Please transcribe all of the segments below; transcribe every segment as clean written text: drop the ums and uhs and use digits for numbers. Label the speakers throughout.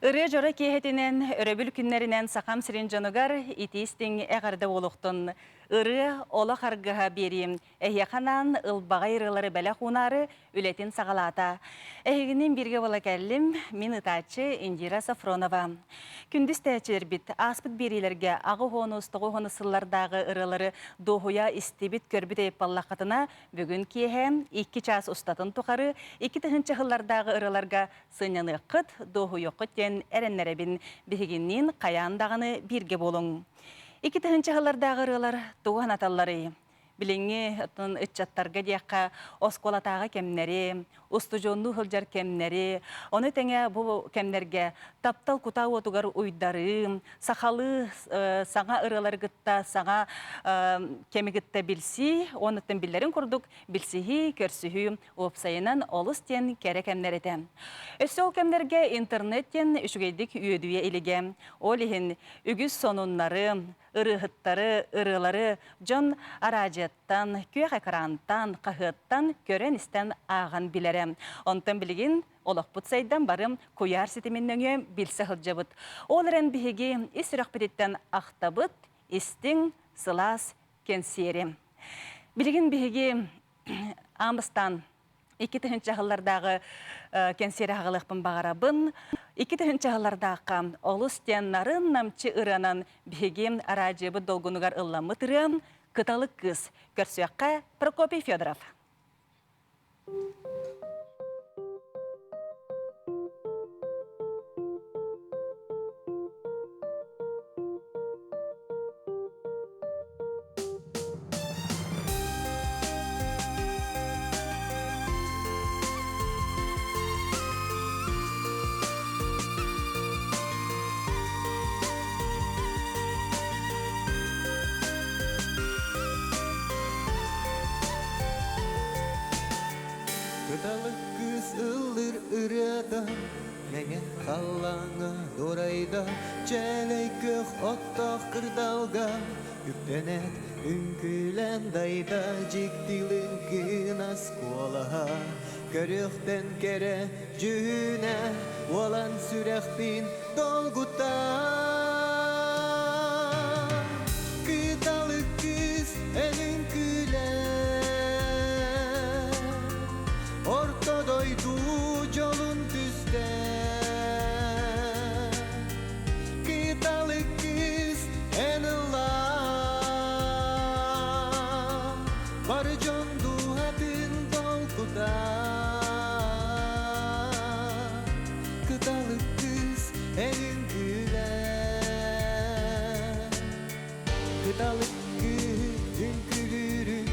Speaker 1: Ырыа дьоро киэһэтинэн, өрөбүл күннэринэн Сахам сирин дьонугар итии-истиҥ эҕэрдэ буолуохтун. Ырыа олох аргыһа биэриим. Эһиэхэ анаан ылбаҕай ырыалары бэлэх уунаары үлэтин саҕалаата. Эһигинин бииргэ буола кэллим, мин ытааччы Индира Софронова. Күндү истээччилэрбит, ааспыт биэриилэргэ аҕыс уон 90 сыллардааҕы ырыалары дуоһуйа истибит, көрбүт эйпаллаххытына, бүгүн киэһэ 2 чаас устатын тухары 2000 сыллардааҕы ырыаларга сынньаныаххыт, дуоһуйуоххут диэн эрэннэрэбин. Биһигинниин хайаан даҕаны бииргэ буолуҥ. 2000 сыллардааҕы ырыалар тугу санаталларый? Билиҥҥи оттон ыччаттарга диэххэ оскуолатааҕы кэмнэри, устудьуоннуу сылдьар кэмнэри, ону тэҥэ бу кэмнэргэ таптал кутаа уотугар уйдарыы, сахалыы саҥа ырыалары кытта саҥа кэми кытта билсии, уонуттан биллэрин курдук билсиһии, көрсүһүү уопсайынан олус диэн кэрэ кэмнэр этэ. Өссө ол кэмнэргэ интернет диэн үчүгэйдик үөдүйэ илигэ. Ол иһин үгүс сонуннары, ырыаһыттары, ырыалары дьон араадьыйаттан, күөх экрантан, хаһыаттан көрөн-истэн ааҕан билэрэ. Онтон билигин олохпут сайдан бары куйаар ситимин нөҥүө билсэ сылдьабыт. Ол эрэн биһиги ис сүрэхпититтэн ахтабыт, истиҥ, сылаас кэнсиэри. Билигин биһиги аан бастаан 2000 сыллардааҕы кэнсиэри аҕалыахпын баҕарабын. 2000 сыллардаахха олус диэн нарын-намчы ырыанан биһиги араадьыйабыт долгунугар ылламмыт ырыам «Кыталык кыыс». Көрсүөххэ Прокопий Федоров.
Speaker 2: Кыталык кыыс ыллыр ырыата Мэҥэ халлааҥҥа дурайда Чээлэй күөх оттоох кырдалга Үктэнээт үҥкүүлээн дайда Дьикти лыҥкынас куолаһа Көрүөхтэн кэрэ дьүһүнэ Уолан сүрэхпин долгута Кыталык кыыс эн үҥкүүлээ Орто дойду дьолун түстээ Кыталык кыыс эн ыллаа Бары дьон дууһатын долгута Кыталык кыыс эн үҥкүүлээ Кыталык кыыһы үҥкүүлүүрүн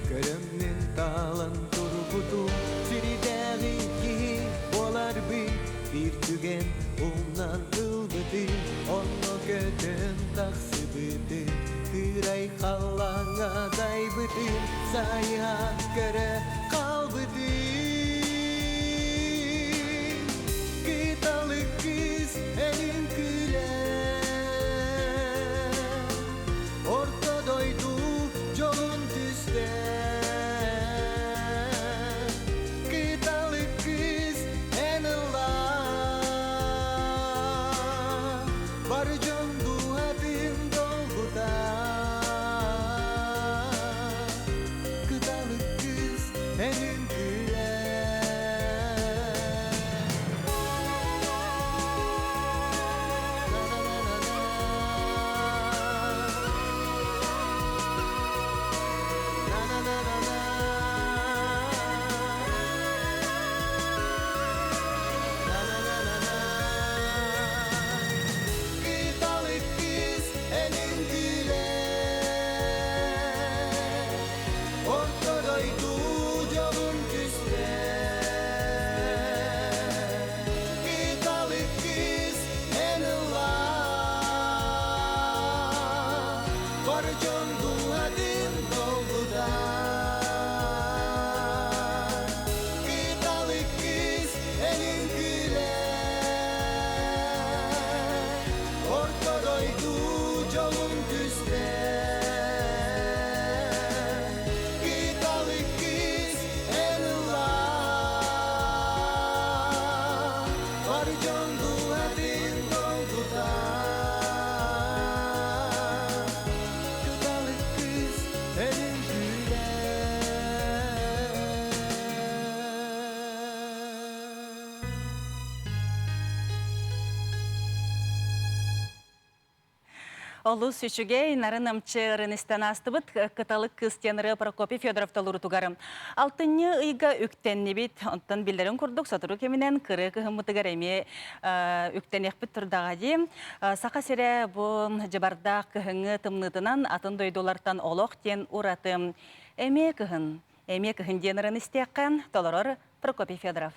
Speaker 2: Көрөммүн таалан турбутум Сирдээҕи киһи буоларбын Биир түгэн умнан ылбытым Онно көтөн тахсыбытым Кыырай халлааҥҥа дайбытым Сайыһа көрө хаалбытым Кыталык кыыс эн үҥкүүлээ Орто дойду дьолун түстээ Кыталык кыыс эн ыллаа Бары дьон дууһатын долгута Кыталык кыыс эн үҥкүүлээ Кыталык кыыс эн үҥкүүлээ Орто дойду дьолун түстээ Кыталык кыыс эн ыллаа Бары дьон дууһатын долгута Кыталык кыыс эн үҥкүүлээ Орто дойду дьолун түстээ Кыталык кыыс эн ыллаа Бары дьон дууһатын
Speaker 1: Олус үчүгэй, нарын-намчы ырын истэн аастыбыт Кыталык кыыс диэн ырыа Прокопий Федоров толорутугар. Алтынньы ыйга үктэннибит. Онтон биллэрин курдук сотору кэминэн кырыы кыһыммытыгар эмиэ үктэниэхпит турдаҕа дии. Саха сирэ бу дьыбардаах кыһыҥҥы тымныытынан атын дойдулартан олох диэн ураты. Эмиэ кыһын, эмиэ кыһын диэн ырын истиэххэ толорор Прокопий Федоров.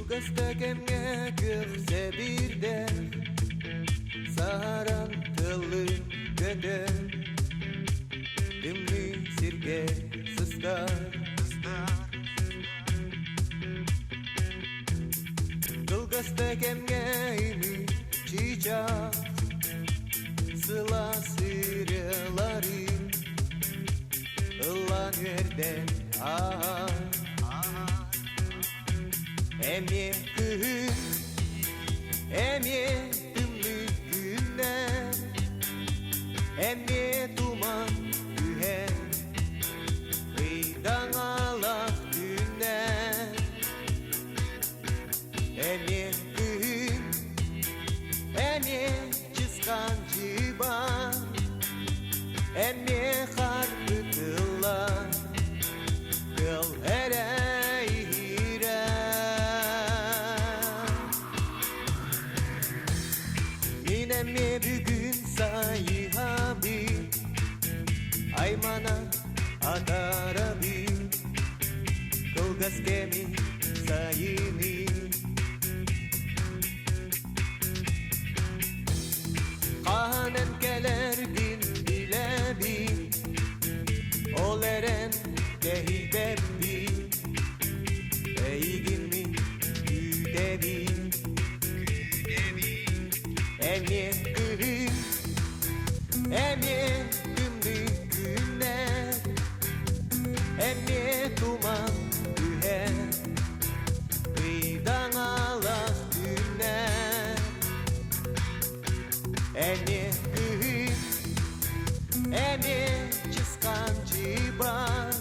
Speaker 2: Кылгас да кэмҥэ күөх сэбирдэх Саһаран тыллыы көтөр Тымныы сиргэ сыстар Кылгас да кэмҥэ ымыы чыычаах Сылаас ырыалары Ыллаан үөрдэн ааһар Эмиэ кыһын, эмиэ тымныы күннэр, Эмиэ туман түһэр, ыйдаҥалах күннэр. Эмиэ кыһын, эмиэ чысхаан дьыбар, Эмиэ харбытыллар, тыал эрэ иһирэр. Мин эмиэ бүгүн сайыһабын, аймана атарабын, кылгас кэми сайыны. Хаһан кэлэргин билэбин, ол эрэн кэһийбэппин, эйигин мин күүтэбин. Эмиэ кыһын, эмиэ тымныы күннэр, эмиэ туман түһэр, ыйдаҥалах күннэр. Эмиэ кыһын, эмиэ чысхаан дьыбар,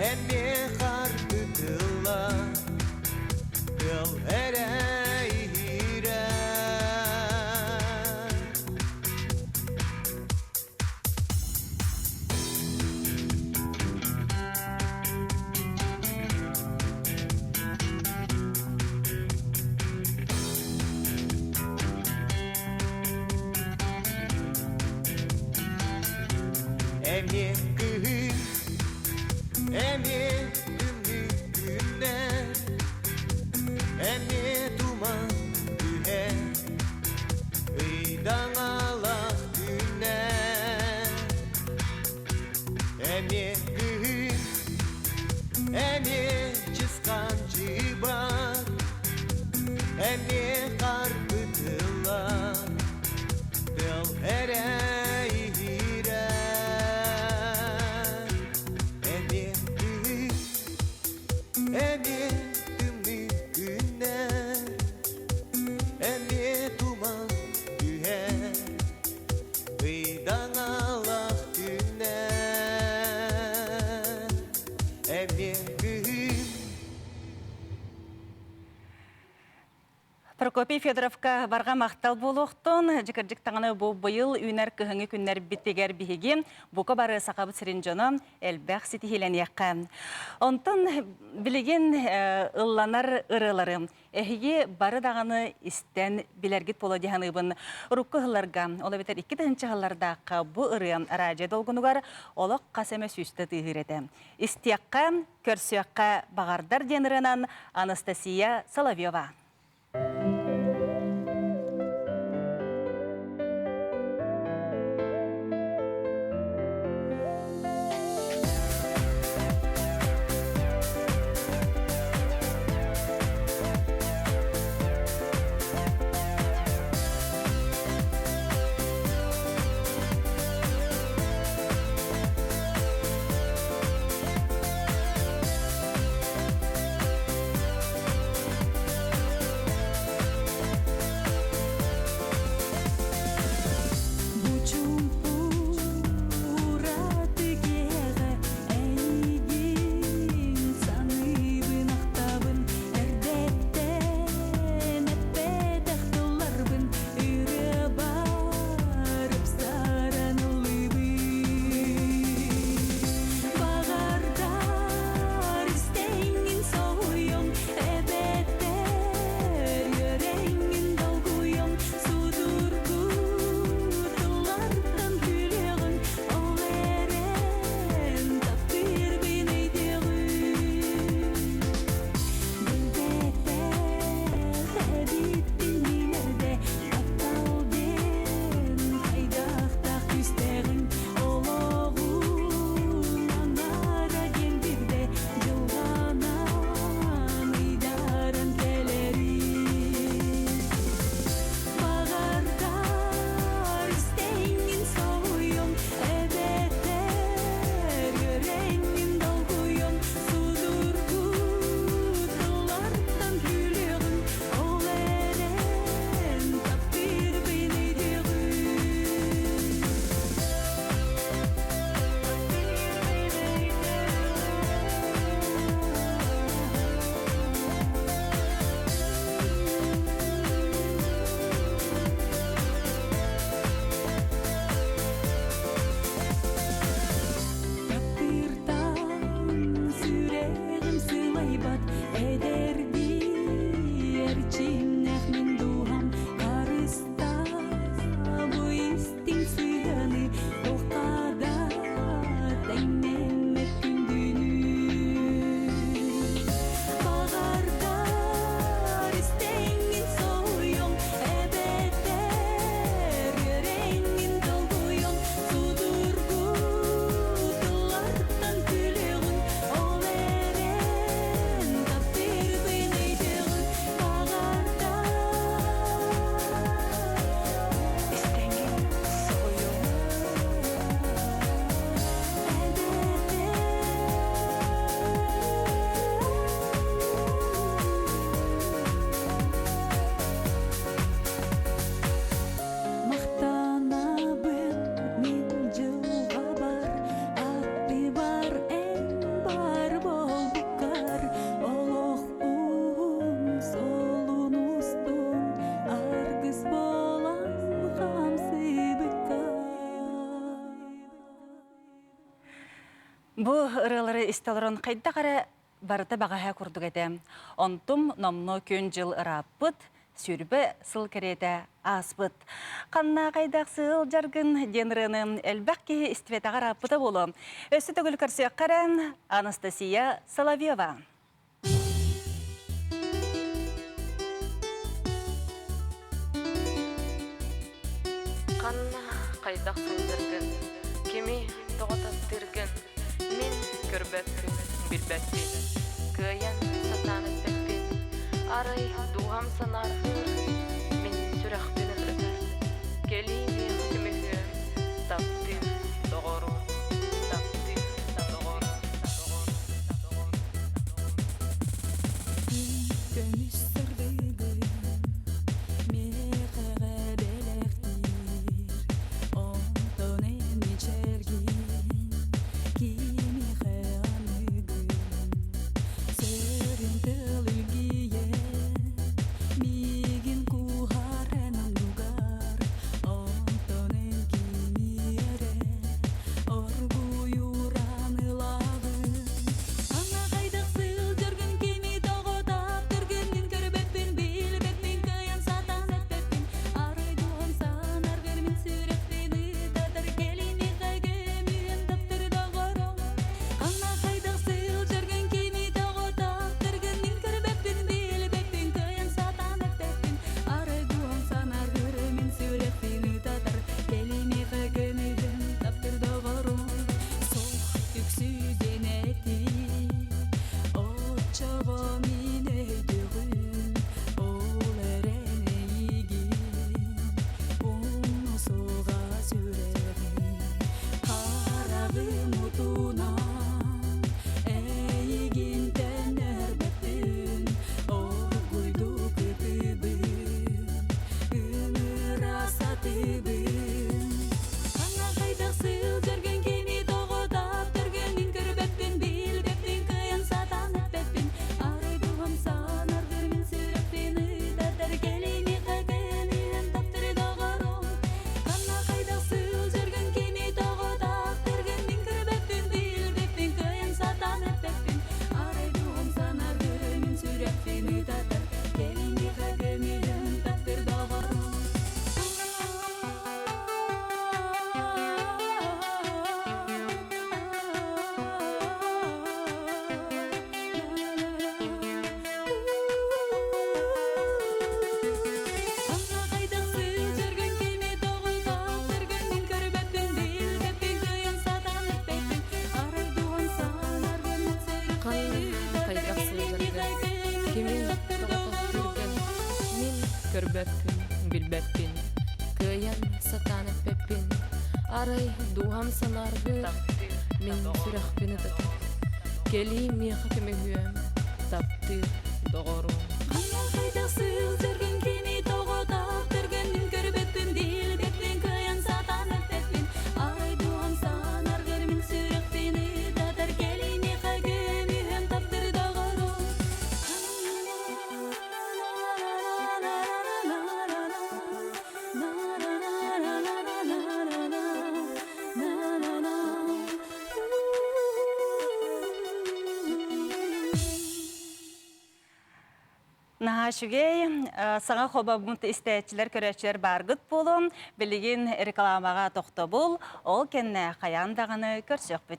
Speaker 2: эмиэ харбытыллар, тыал эрэ иһирэр. Эмиэ кыһын, эмиэ тымныы күннэр, эмиэ туман түһэр, ыйдаҥалах күннэр. Эмиэ кыһын, эмиэ чысхаан дьыбар, эмиэ харбытыллар, тыал эрэ иһирэр. Эмиэ кыһын, эмиэ тымныы күннэр, эмиэ туман түһэр, ыйдаҥалах күннэр. Эмиэ кыһын.
Speaker 1: Прокопий Федоровка барҕа махтал буолуохтун. Дьикырдьык таҥаны бу быйыл үүнэр кыһыҥҥы күннэрбитигэр биһиги бука бары сахабыт сирин дьоно элбэх ситиһиилэниэххэ. Онтон билигин ылланар ырыалары эһиги бары даҕаны истэн билэргит буолуо дии саныыбын. Урукку ыһылларга, ол эбэтэр 2000 сыллардаахха бу ырыа радио долгунугар олох хас эмэ сүүстэ тыаһыыр этэ. Истиэххэ, көрсүөххэ баҕардар диэн ырыанан Анастасия Соловьева. Бу ырыалары истэ олорон хайдах эрэ барыта баҕаһа курдук этэ. Онтум номнуо күн-дьыл ырааппыт, сүүрбэ сыл кэриэтэ ааспыт. Ханна хайдах сылдьаргын диэн ырыаны элбэх киһи истибэтэҕэ ырааппыта буолуо. Өссө төгүл көрсүөххэ эрэ Анастасия Соловьева.
Speaker 3: Ханна хайдах сылдьаргын, кими тоҕо таптыыргын мин көрбөппүн, билбэппин, кыайан сатаан эппэппин. Арай дууһам санаарҕыыр, мин сүрэхпин ытатар. Кэлиий миэхэ көмүһүөм, таптыыр доҕорум, таптыыр доҕорум, доҕорум, доҕорум.
Speaker 4: Көмүс сырдыгын миэхэҕэ бэлэхтиир, онтон эн мичээргин кимиэхэ аныгын. Сөрүн тыл илгийэн, миигин кууһар эн оннугар, онтон эн кими эрэ оргуйуран ылаҕын. Ана хайдах сылдьаргын кими тоҕо таптыргын мин көрбөппүн, билбэппин, кыайан сатаан эппэппин. Арай дуон санаргар мин сүрэхпин ытатар кэлимиэхэ көмүһүм таптыр доҕорум. Ана хайдах сылдьаргын кими тоҕо таптыргын мин көрбөппүн, билбэппин, кыайан сатаан эппэппин. Арай дуон санаргар мин сүрэхпин ытатар кэлимиэхэ көмүһүм таптыр доҕорум. Суох үксүдэн этий, оччоҕо мин өйдүөҕүм, ол эрэн эйигин умсуга сүрэҕим, хараҕым утунан эйигин төннөрбөппүн, оргуйдук ытыыбын, ыҥыра сатыыбын. Ханна хайдах сылдьаргын кими тоҕо таптаргын мин көрбөппүн, билбэппин, кыайан сатаан эппэппин. Арай дууһам санаргыр мин сүрэхпин ытатар кэлимиэхэ кэлиһэн таптыр доҕорум. Ханна хайдах сылдьаргын кими тоҕо таптаргын мин көрбөппүн, билбэппин, кыайан сатаан эппэппин. Арай дууһам санаргыр мин сүрэхпин ытатар кэлимиэхэ көмүһүн таптыр доҕорум. Ханна хайдах сылдьаргын кими тоҕо таптаргын мин көрбөппүн, билбэппин, кыайан сатаан эппэппин. Арай дуон санаргын мин
Speaker 3: Ханна
Speaker 4: сүрэхпин ытатар
Speaker 3: хайдах сылдьаргын,
Speaker 4: кэлимиэхэ
Speaker 3: кими
Speaker 4: көмүһүн таптыр
Speaker 3: тоҕо
Speaker 4: доҕорум.
Speaker 3: таптыыргын мин көрбөппүн, билбэппин, кыайан сатаан эппэппин. Арай дууһам санааргыыр, мин сүрэхпин ытатар. Кэлиий миэхэ көмүһүөм, таптыыр доҕорум.
Speaker 4: Ханна хайдах сылдьаргын кими тоҕо таптаргын мин көрбөппүн, билбэппин, кыайан сатаан эппэппин. Арай дуон санаргар мин сүрэхпин ытатар кэлимиэхэ көмүһүм таптыр доҕорум.
Speaker 1: Наһаа үчүгэй, саҥа хобобмут истээччилэр, көрөөччүлэр бааргыт буолуон, билигин рекламаҕа тохтобул, ол кэннэ хайаан даҕаны көрсүөхпүт.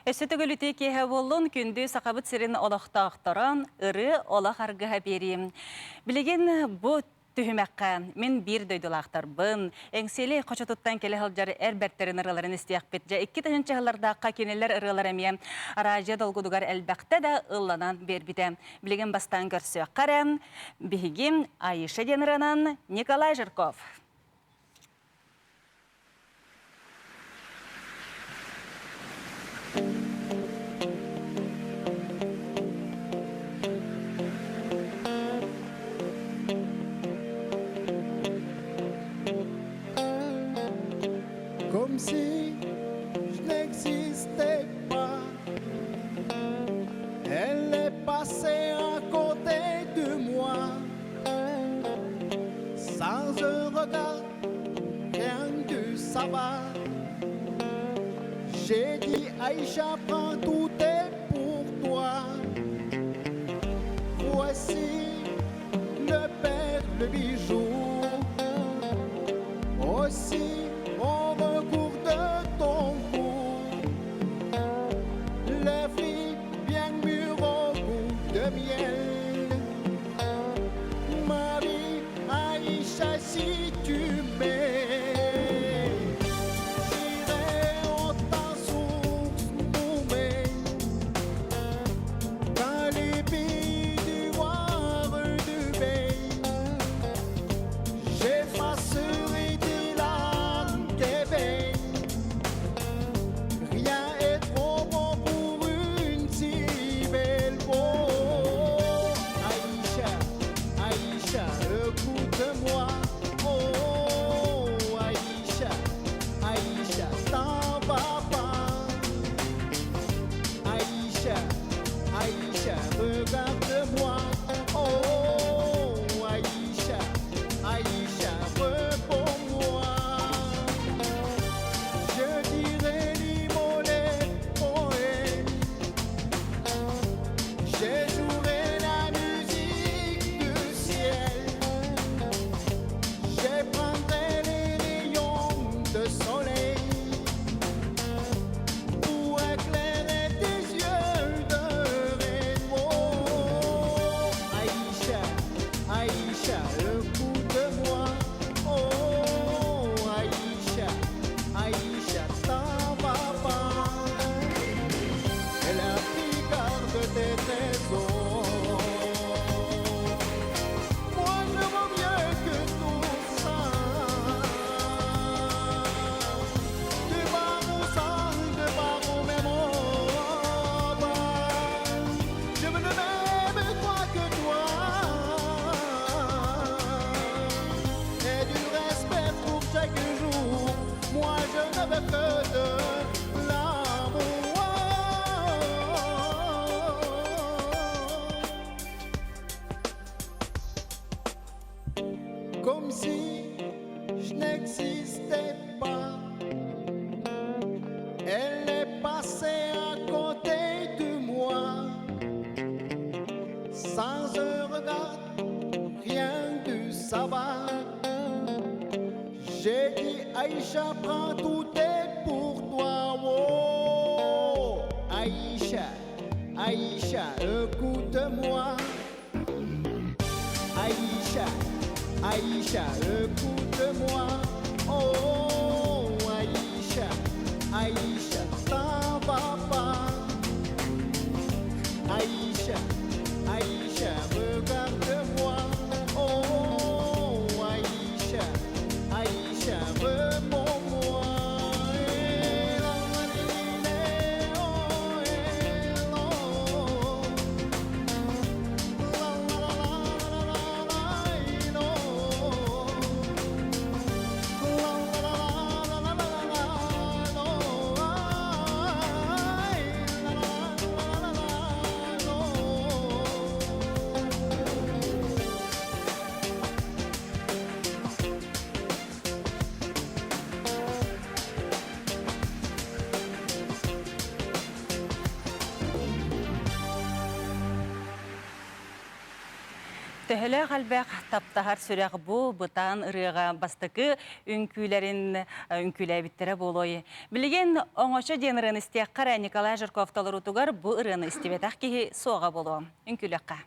Speaker 1: Өссө төгүл үтүө киэһэ буоллун, күндү Сахабыт сирин олохтоохторо, ырыа олох аргыһа биэриим. Билигин бу түһүмэххэ мин биир дойдулаахтарбын, Эҥсиэли хочотуттан кэлэ сылдьар эр бэртэрин ырыаларын истиэхпит. Дьэ, 2000 сыллардаахха кинилэр ырыалара эмиэ араадьыйа долгунугар элбэхтэ да ылланан биэрбитэ. Билигин бастаан көрсүөххэ эрэ, биһиги Аиша диэн ырыанан Николай Жирков.
Speaker 2: Comme si je n'existais pas. Elle est passée à côté de moi, sans un regard, rien du ça va. J'ai dit Aïcha, prends tout est pour toi. Voici le père, le bijou. Aussi au recours de ton cou. Le fruit bien mûr au goût de miel. Ma vie, Aïcha, si tu m'aimes, j'irai au ta source tombée, dans les pays du Voir du Bay. J'effacerai tes larmes, tes veilles. Rien est trop bon pour une si belle peau. Aïcha, Aïcha, écoute-moi. Oh, Aïcha, Aïcha, t'en vas pas. Aïcha, Aïcha, regarde-moi. Oh, Aïcha, Aïcha, réponds-moi. Je dirai l'imolé poème. Je jouerai la musique du ciel. Je prendrai les rayons de soleil pour éclairer tes yeux de rainbow. Aïcha, Aïcha, écoute-moi. Oh, Aïcha, Aïcha, t'en vas pas. Elle a pris garde tes trésors. Moi, je vaux mieux que tout ça. De par au sang, de par au même homme. Je veux le même droit que toi. Et du respect pour chaque jour. Moi, je ne veux que de l'amour. Comme si je n'existais pas. Elle est passée à côté de moi, sans un regard, rien de ça va. J'ai dit Aïcha, prends tout est pour toi. Oh, Aïcha, Aïcha, écoute-moi. Aïcha, Aïcha, écoute-moi. Oh, Aïcha, Aïcha, t'en vas pas. Aïcha, Aïcha, regarde-moi. Oh, Aïcha, Aïcha, réponds-moi. Eh, la, la, la, oh, eh, oh. La, la, la, la, la, la, la, oh.
Speaker 1: Төһөлөөх элбэх таптаһар сүрэх бу бытаан ырыаҕа бастакы үҥкүүлэрин үҥкүүлээбиттэрэ буолуой. Билигин оҥочо диэн ырыаны истиэххэ эрэ Николай Жирков толоруутугар бу ырыаны истибэтэх киһи суоҕа буолуо. Үҥкүүлүөххэ.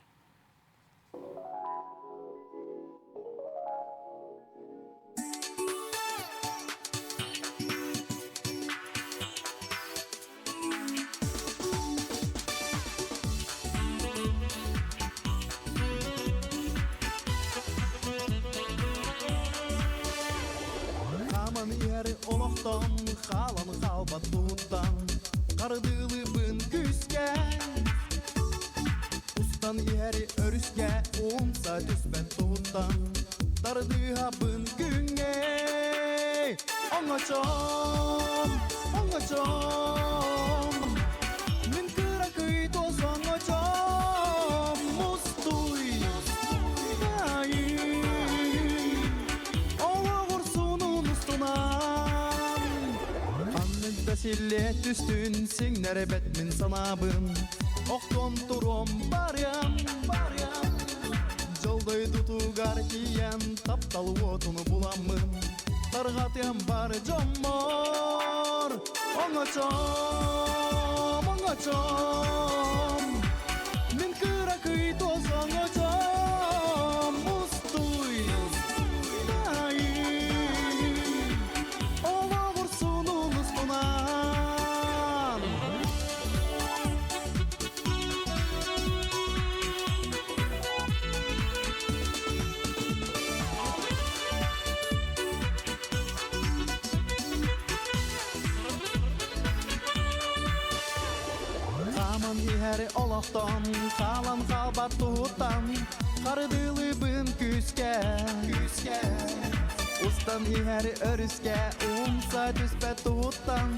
Speaker 2: Хаман иһэр олохтон, хаалан хаалбат туһуттан, хардыылыыбын күүскэ. Устан иһэр өрүскэ, умса түспэт туһуттан, тардыыһабын күҥҥэ. Оҥочом, оҥочом, мин кыракый туос оҥочом, мустуй, баайый. Олоҕурсунун устунан. силлиэ түстүн сиҥнэрбэт мин санаабын Охтуом туруом барыам, барыам Дьол дойдутугар тиийэн таптал уотун буламмын Тарҕатыам бар дьоммор Оҥочом, оҥочом Мин кыракый туос оҥочом Мустуй, даайый Олоҕур сунун устунан Хааман иһэр олохтон, хаалан хаалбат туһуттан, Харыдыылыыбын күүскэ, күүскэ. Устан иһэр өрүскэ, умса түспэт туһуттан,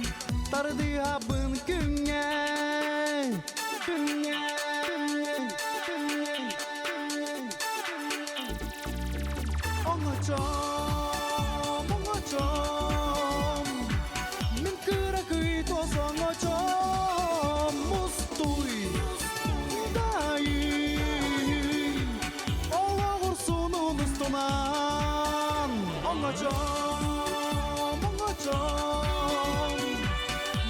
Speaker 2: Тардыһабын күҥҥэ, күҥҥэ, күҥҥэ, күҥҥэ. Оҥочом, оҥочом, мин кыракый туос оҥочом, мустуй, даайый, олоҕур сунун устунан. Оҥочом, оҥочом,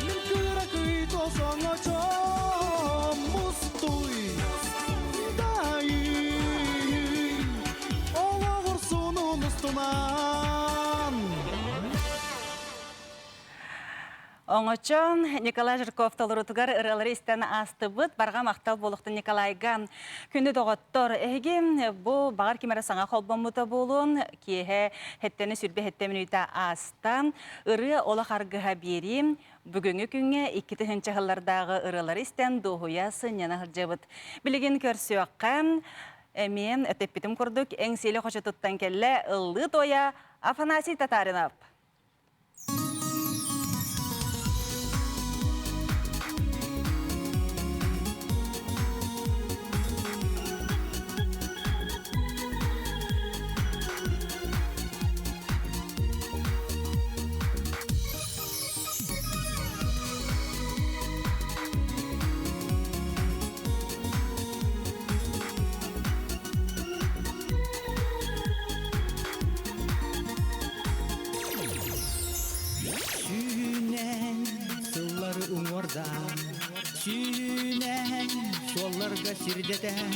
Speaker 2: мин кыракый туос оҥочом, мустуй, даайый, олоҕур сунун устунан.
Speaker 1: Оҥочон Николай Жирков толорутугар ырыалары истэн аастыбыт. Барҕа махтал буолуохтун Николайга. Күндү доҕоттор, эһиги бу баҕар ким эрэ саҥа холбоммута буолуон, киэһэ һэттэни сүрбэ һэттэ мүнүүтэ ааста. Ырыа олох аргыһа биэрии. Бүгүҥҥү күҥҥэ 2000 сыллардааҕы ырыалары истэн дуоһуйа сынньана сылдьабыт. Билигин көрсүөххэ, эмиэ этэппитим курдук, Эҥсиэли хочотуттан кэллэ ыллыы туойа Афанасий Татаринов.
Speaker 5: Сүүнэн сыллары уҥуордаан, сүүнэн суолларга сирдэтэн,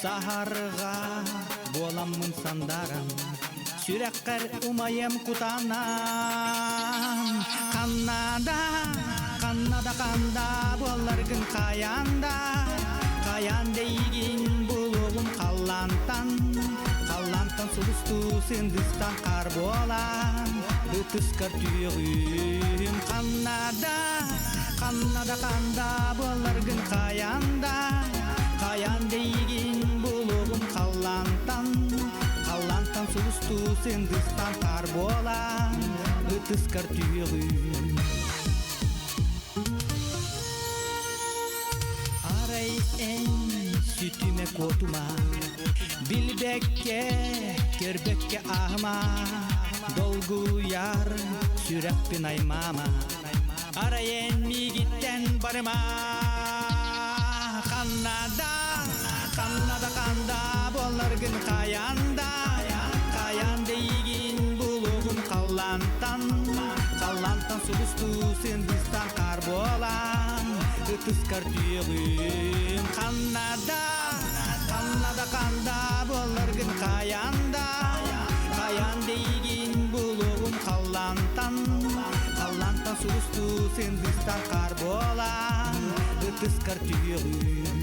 Speaker 5: саһарҕа буоламмын сандааран, сүрэххэр умайым кутаанан. Ханна да, ханна да ханда буолларгын хайаан да, хайаан да эйигин булуоҕум халлаантан, халлаантан сулустуу сындыстан хаар буолан, ытыскар түөҕүм ханна да, ханна да ханда буолларгын хайаан да, хайаан да эйигин булуоҕум халлаантан, халлаантан сулустуу сындыстан хаар буолан, ытыскар түөҕүм. Арай эн сүтүмэ куотума, билбэккэ, көрбөккө ааһыма, долгуйар сүрэхпин аймаама. Арай эн миигиттэн барыма. Ханна да, ханна да ханда буолларгын хайаан да, хайаан да эйигин булугум халлаантан, халлаантан сулустуу сындыстан хаар буолан, ытыскар түөҕүм. Ханна да, ханна да ханда буолларгын хайаан да, хайаан да эйигин булугум халлаантан, халлаантан сулустуу сындыстан хаар буолан, ытыскар түөҕүм.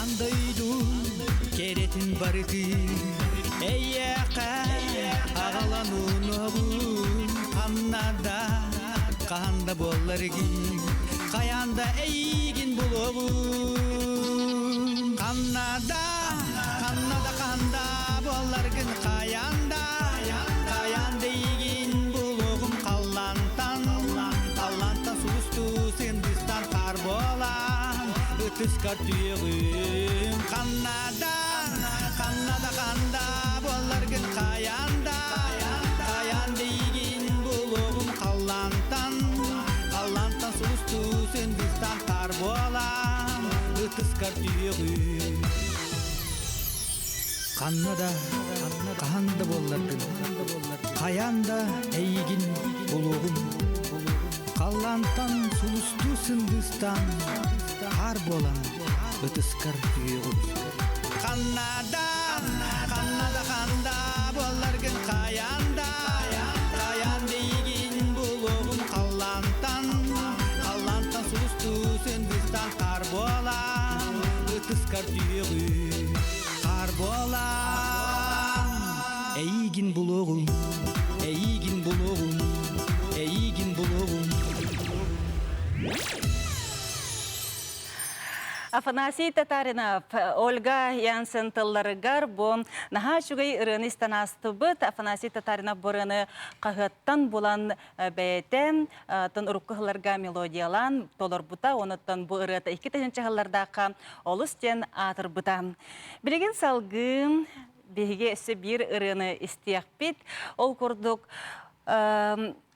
Speaker 5: Аан дойду кэрэтин барытын эйиэхэ аҕалан унуобун ханна да. Хаһан да буолларгын, хайаан да эйигин булуоҕум. Ханна да, ханна да ханда буолларгын хайаан да, хайаан да эйигин булуоҕум халлаантан, халлаантан сулустуу сындыстан хаар буолан, ытыскар түһүөҕүм. Ханна да, ханна да ханда буолларгын хайаан да, хайаан да эйигин булуоҕум халлаантан, халлаантан сулустуу сындыстан хаар буолан, ытыскар түһүөҕүм. Ханна да, хаһан да буолларгын, хайаан да эйигин булуоҕум. Халлаантан сулустуу сындыыстаан, хаар буолан ытыскар түһүөҕүм. Ханна да, ханна да ханда буолларгын хайаан да, хайаан да эйигин булуоҕум халлаантан, халлаантан сулустуу сындыыстаан хаар буолан, ытыскар түһүөҕүм. Хаар буолан, эйигин булуоҕум, эйигин булуоҕум, эйигин булуоҕум.
Speaker 1: Афанасий Татаринов, Ольга Янсен тылларыгар бу наһаа үчүгэй ырыаны истэн аастыбыт. Афанасий Татаринов бу ырыаны хаһыаттан булан бэйэтэ тын урукку сылларга мелодиялаан толорбута, онуттан бу ырыата 2000 сыллардаахха олус диэн аатырбыта. Билигин салгыы биһиги өссө биир ырыаны истиэхпит. Ол курдук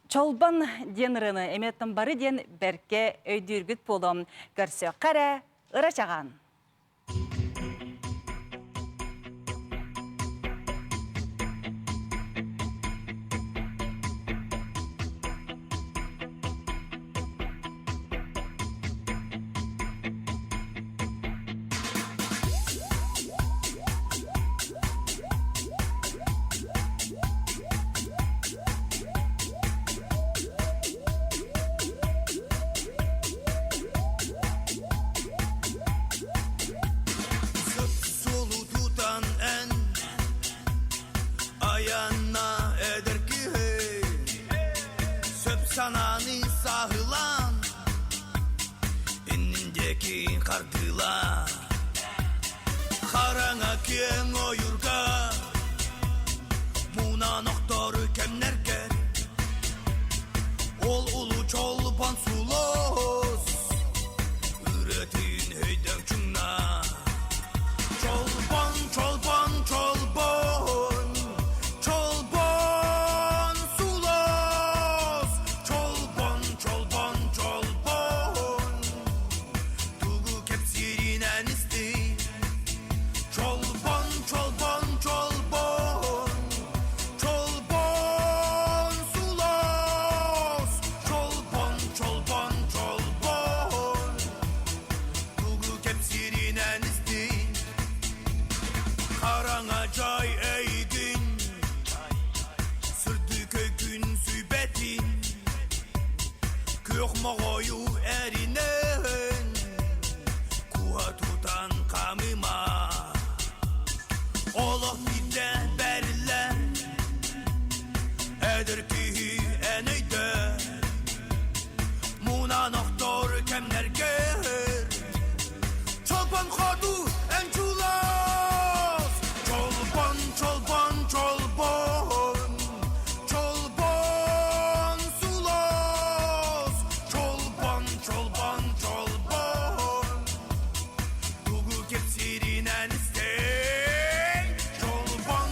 Speaker 1: Чолбон диэн ырыаны эмиэттэн бары диэн бэркэ өйдүүргүт буолуом. Көрсүөххэ эрэ, ыра чаҕаан!
Speaker 6: Суолу тутан эн айанна эдэр киһи сөп санааны саһылаан иннин диэки хардыылаан Хараҥа киэҥ ойуурга муунан охтору кэмнэргэ Ол улуу чолбон сулус ырыатын өйдөҥ чуҥна Чолбон, чолбон, чолбон, чолбон сулус Чолбон, чолбон, чолбон Тугу кэпсииринэн истий Чолбон, чолбон, чолбон, чолбон сулус Чолбон, чолбон, чолбон Тугу кэпсииринэн истий Хараҥа дьай эйигин Сырдык өйгүн сүбэтин Күөх моҕойу эринэн Куһа тутан хамыма Олох биирдэ бэриллэр Эдэр киһи эн өйдө Мунан охтор кэмнэргэр Чолбон ходу эн чулас Чолбон, чолбон, чолбон Чолбон сулас Чолбон, чолбон, чолбон Тугу кэпсииринэн истэй Чолбон,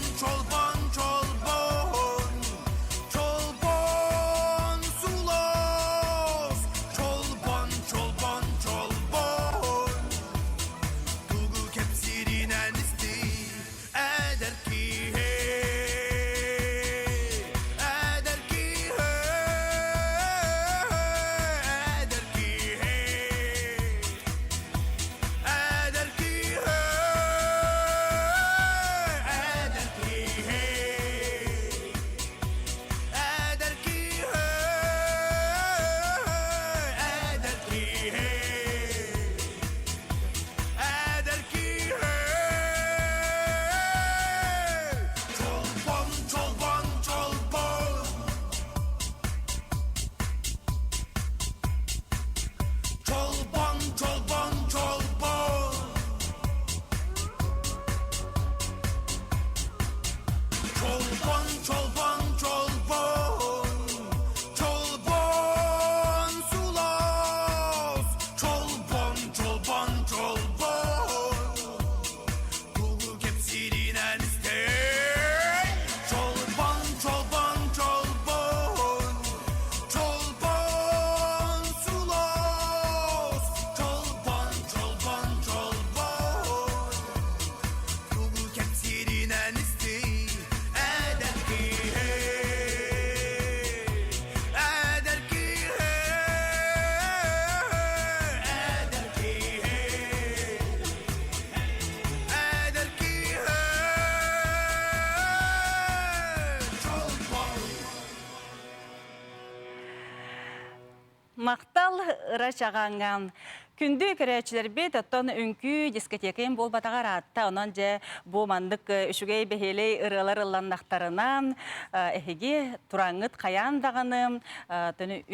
Speaker 1: Махтал ыра чаҕааҥҥа. Күндү көрөөччүлэрбит, оттон үҥкүү дискотекайын буолбатаҕа ыраатта. Онон дьэ бу маннык үчүгэй бэһиэлэй ырыалар ылланнахтарына, эһиги тураҥҥыт хайаан даҕаны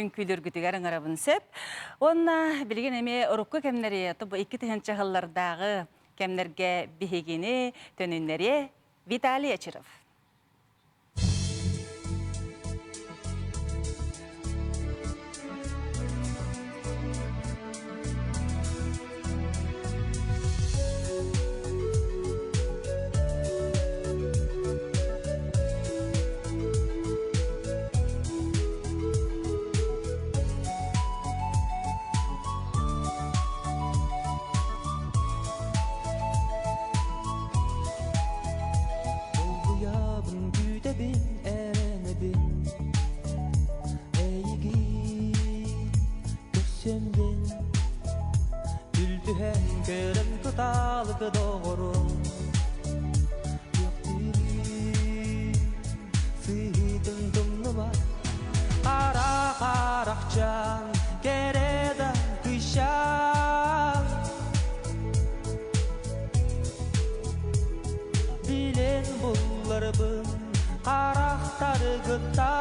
Speaker 1: үҥкүүлүүргүтүгэр ыҥырабын сөп. Уонна билигин эмиэ урукку кэмнэри, бу 2000 сыллардааҕы кэмнэргэ биһигини төнүннэриэ Виталий Очиров.
Speaker 5: Долгуйабын күүтэбин эрэнэбин Эйигин көрсөммүн Түл түһэн көрөн кытаалык доҕорум Күөхтүүрүн сыһыытын тумнума Хара харахчан кэрэ да кыйшан Билэн булларбын харахтаргытта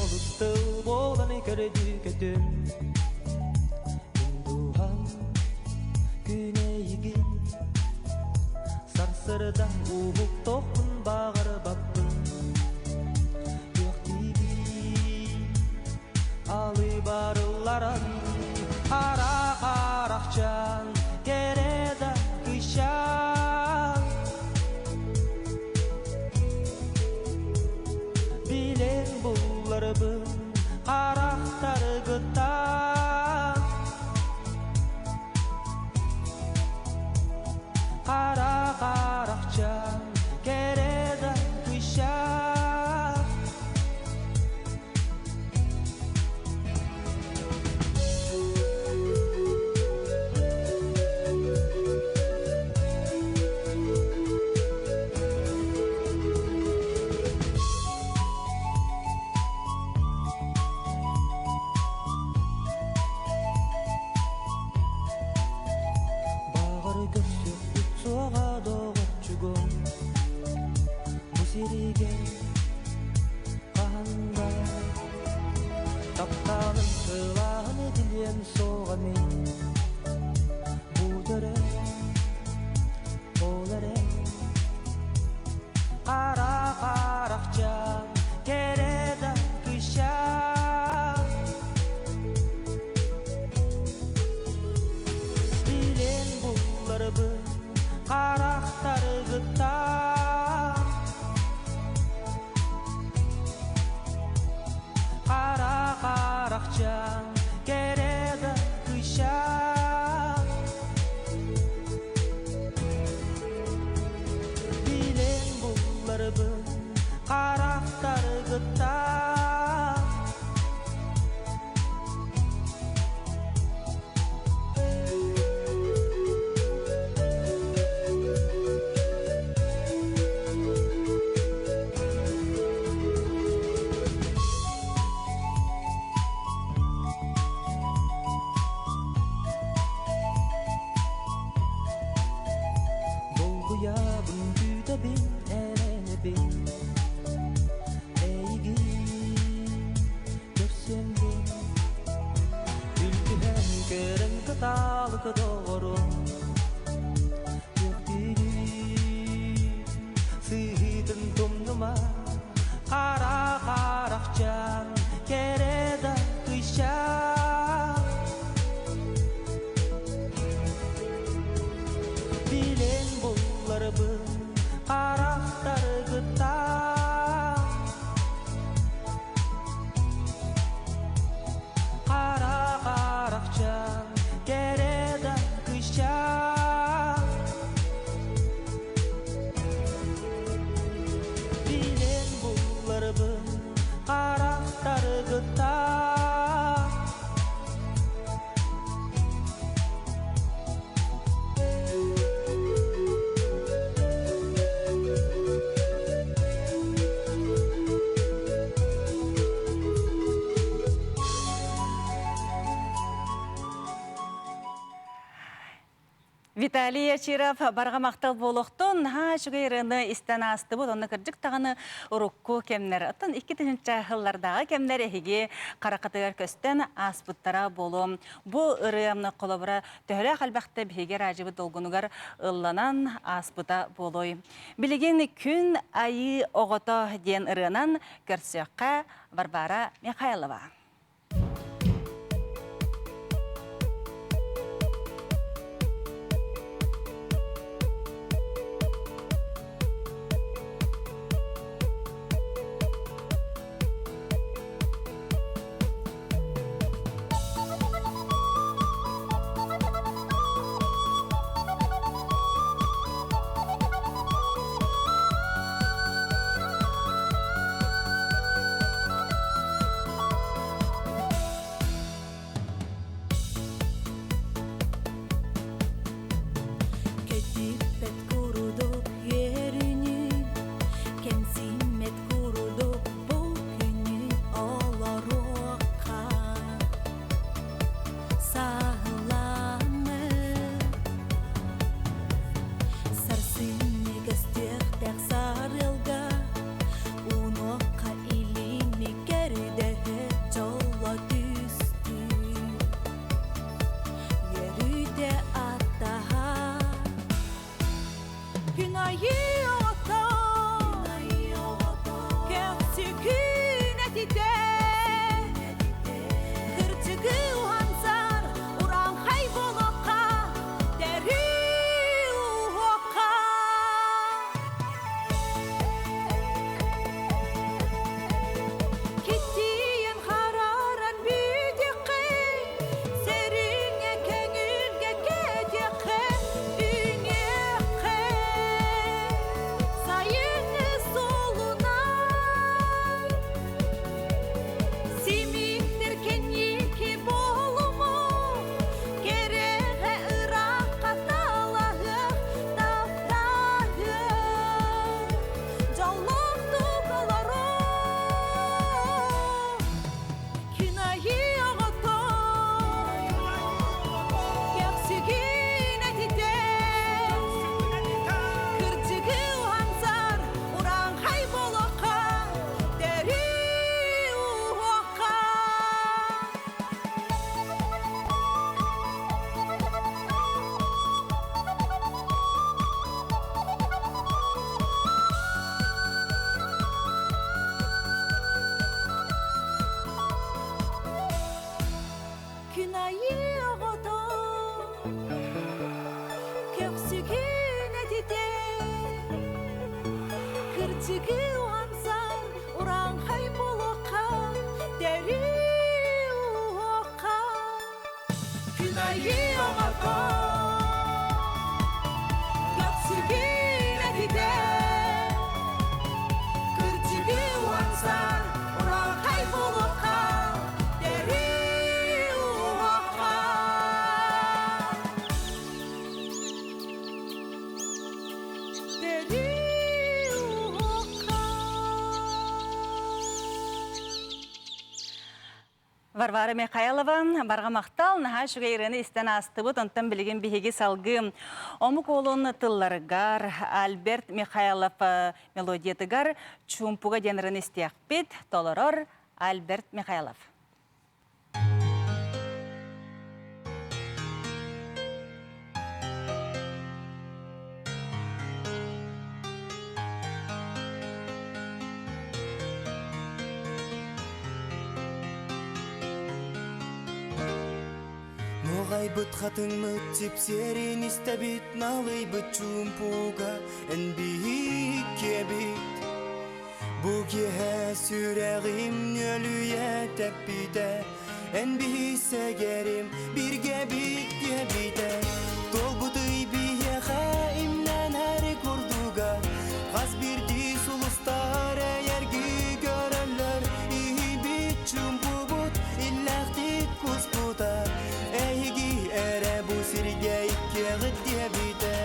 Speaker 5: Олус тыл буолан көрдүкөтүм Дууһам күнэйигин Сарсырда уһуктуохпун баҕарбаппын Күөхтүүбүн алы барылларан Хара харахчан кэрэ да кыйшан Билэн булларбын харахтаргыттан Хара харахчан кэрэ да кыйшан Баҕар көрсүөхпүт суоҕа доҕорчугум Бу сиригэ хаһан да Тапталым сылааһын этилиэн суоҕа мин Бу төрө ол эрэ Хара харахчаан кэрэ да кыйшаан Билэн булларбын харахтаргыттан Хара харахчаан кэрэ да кыйшаан Билэн булларбын харахтаргыттан Долгуйабын күүтэбин эрэнэбин Эйигин көрсөммүн Күлтүһэн көрөн кытаалык доҕорум Күөхтүүрүн сыһыытын тумнума Хара харахчаан кэрэ да кыйшаан Билэн булларбын харахтаргыттан Хара харахчаан кэрэ да кыйшаан
Speaker 1: Виталий Ячиров барҕа махтал буолуохтун. Наһаа үчүгэй ырыаны истэн аастыбыт. Онно кырдьык даҕаны урукку кэмнэр, оттон 2000 сыллардааҕы кэмнэр эһиги хараххытыгар көстөн ааспыттара буолуо. Бу ырыам холобура төһөлөөх элбэхтэ биһиги араадьыбыт долгунугар ылланан ааспыта буолуой. Билигин Күн айыы оҕото диэн ырыанан көрсүөххэ Варвара Михайлова.
Speaker 4: Кэтиппэт курдук үөрүүнү, кэмсиммэт курдук бу күнү олоруохха. Саһылаамы сарсыҥҥы көстүөхтээх сарыалга Унуохха илиини көрдөһө дьолло түстүү Үөрүүтэ аттаһа Күн айыы оҕото Көхсүкүн этитэ Кырдьыгы уһансар урааҥхай буолуохха Төрүү уһуохха Киттиэн харааран бүтүөххэ, сэриҥҥэ көҥүлгэ кэтиэххэ, үүнүөххэ. Сайыҥҥы суолунан симиктэр кэнники буолумо, кэрэҕэ ыраахха талаһыах, таптаһыах. Дьоллоохтук олорор күн айыы оҕото көхсүгүн этитэ кырдьыгы уһансар урааҥхай буолуохха төрүү уһуохха. Күн айыы оҕото көхсүгүн этитэ кырдьыгы уһансар урааҥхай буолуохха төрүү уһуохха. Күн айыы оҕото көхсүгүн этитэ кырдьыгы уһансар урааҥхай буолуохха төрүү уһуохха. Төрүү уһуохха.
Speaker 1: Варвара Михайлова, барҕа махтал, наһаа үчүгэй ырыаны истэн аастыбыт, онтон билигин биһиги салгыы омук уолун тылларыгар Альберт Михайлов мелодиятыгар Чуумпуга диэн ырыаны истиэхпит, толорор Альберт Михайлов.
Speaker 5: Нуоҕайбыт хатыҥмыт сипсиэрин истэбит налыйбыт чуумпуга эн биһиккиэбит Бу киэһэ сүрэҕим ньүөлүйэ тэппитэ эн биһисэгэрим бииргэ биттиэбитэ Туолбутуй биһиэхэ имнэнэр курдуга хас биирдии сулустар эйэрги көрөллөр иһийбит чуумпубут иллээхтик куспута эһиги эрэ бу сиргэ иккиэҕит диэбитэ.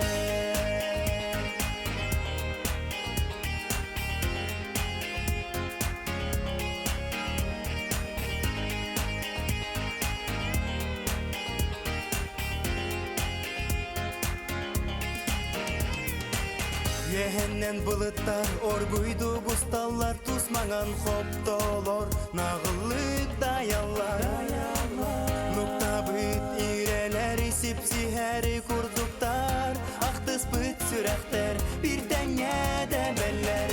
Speaker 5: Үөһэннэн былыттар оргуйдук усталлар, тус маҥан хоптолор наҕыллык дайаллар. Нуктабыт иирэлэри сипсиһэри курдуктар, ахтыспыт сүрэхтэр биир тэҥҥэ тэбэллэр.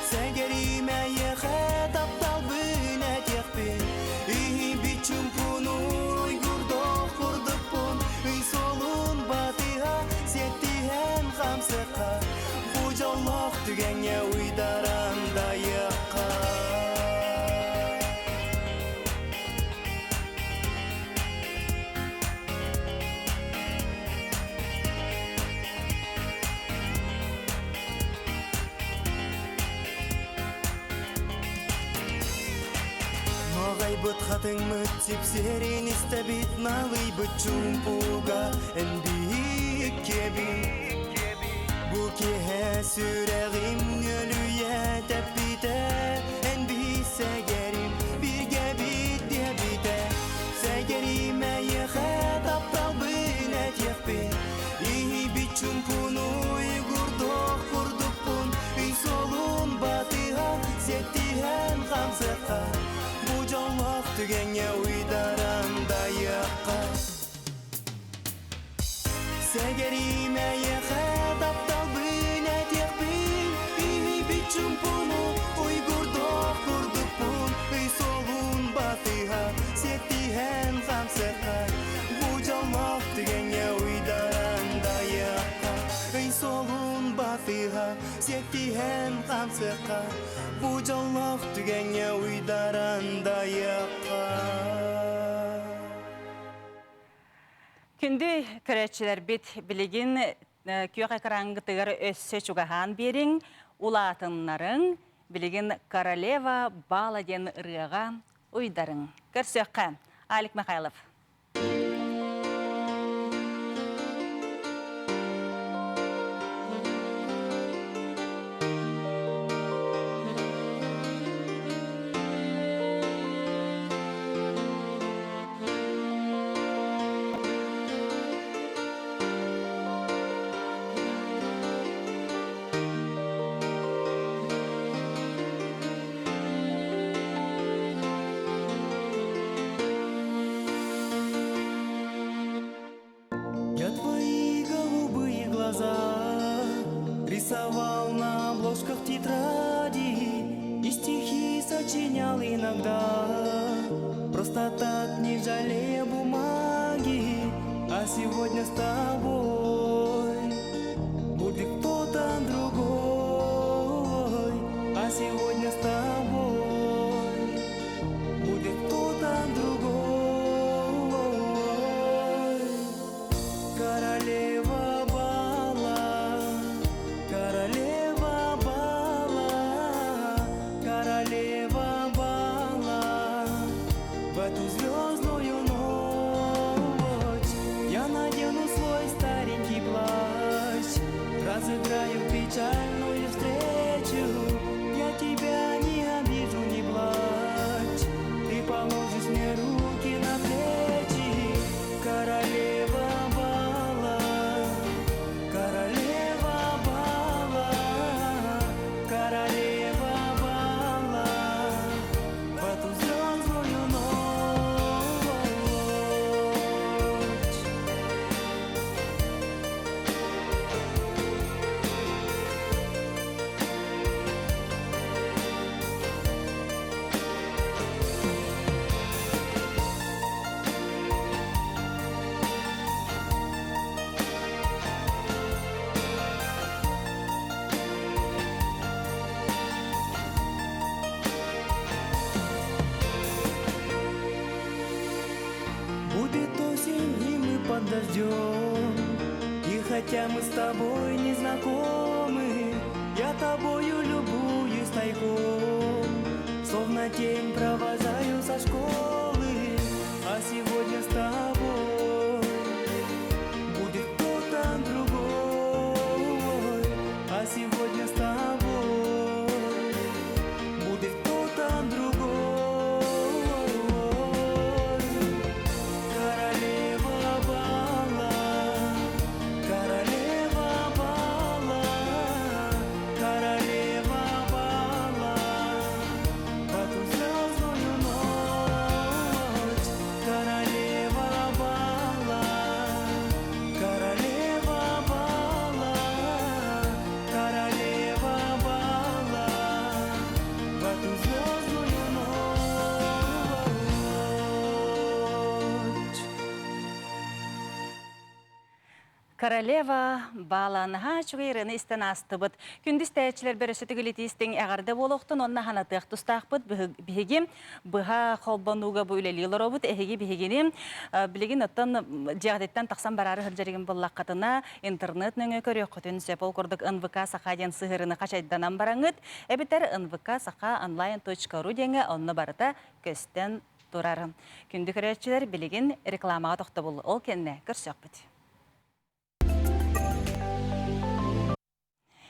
Speaker 5: Сэгэриим эйиэхэ тапталбын этиэхпин, иһийбит чуумпуну уйгурдуох курдукпун, ый суолун батыһа сиэттиһэн хамсыахха, бу дьоллоох түгэҥҥэ уйдаран дайыахха. Нуоҕайбыт хатыҥмыт сипсиэрин истэбит, налыйбыт чуумпуга эн биһиккиэбит. Бу киэһэ сүрэҕим ньүөлүйэ тэппитэ, эн биһи сэгэрим бииргэбит диэбитэ. Сэгэрим эйиэхэ тапталбын этиэхпин, иһийбит чуумпуну уйгурдуох курдукпун, ый суолун батыһа сиэттиһэн хамсыахха, бу дьоллоох түгэҥҥэ уйдаран дайыахха. Сэгэрим эйиэхэ тапталбын этиэхпин, иһийбит чуумпуну уйгурдуох курдукпун, ый суолун батыһа сиэттиһэн хамсыахха, бу дьоллоох түгэҥҥэ уйдаран дайыахха. Ый суолун батыһа сиэттиһэн хамсыахха, бу дьоллоох түгэҥҥэ уйдаран дайыахха.
Speaker 1: Күндү көрөөччүлэрбит, билигин күөх экраҥҥытыгар өссө чугаһаан биэриҥ, улаатыннарыҥ, билигин Королева бала диэн ырыаҕа уйдарыҥ. Көрсүөххэ, Алик Михайлов.
Speaker 5: Я твои голубые глаза рисовал на обложках тетради и стихи сочинял иногда, просто так, не жалея бумаги. А сегодня с тобой будет кто-то другой, а сегодня с тобой будет кто-то другой. Королева бала, королева бала, королева бала. В эту звездную ночь я надену свой старенький плащ, разыграю печальную встречу. Я тебя не обижу, не плачь, ты положишь мне руки на плечи. Королева бала, королева бала, королева бала. В эту звездную ночь. Будет осень, и мы под дождем, и хотя мы с тобой не знакомы, я тобою любуюсь тайком, словно тень провожаю со школы. А сегодня с тобой будет кто-то другой, а сегодня с тобой будет кто-то другой. Королева бала, королева бала,
Speaker 1: Королева бала наһаа үчүгэй ырыаны истэн аастыбыт. Күндү истээччилэр бөрөсөтүк илитиистиҥ эҕэрдэ буолуохтун уонна ханатыах тустаахпыт. Биһиги быһа холбонууга бу үлэлии олоробут. Эһиги биһигини билигин оттон дьиэҕититтэн тахсан бараары сылдьарыгын буллаххытына интернет нөҥүө көрүөххүтүн сөп. Ол курдук НВК Саха диэн сыһыарыны хачайданан бараҥыт эбэтэр НВК Саха онлайн.ру диэҥҥэ онно барыта көстөн турар. Күндү көрөөччүлэр, билигин рекламаҕа тохтобул. Ол кэннэ көрсөхпүт.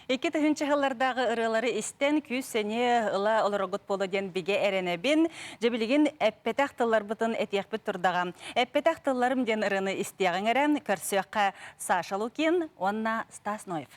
Speaker 1: 2000 сыллардааҕы ырыалары истэн күүс-сэниэ ыла олороргут буолуо диэн бигэ эрэнэбин. Дьэ билигин эппэтэх тылларбытын этиэхпит турдаҕа. Эппэтэх тылларым диэн ырыаны истиэҕиҥ эрэ, көрсүөххэ Саша Лукин уонна Стас Ноев.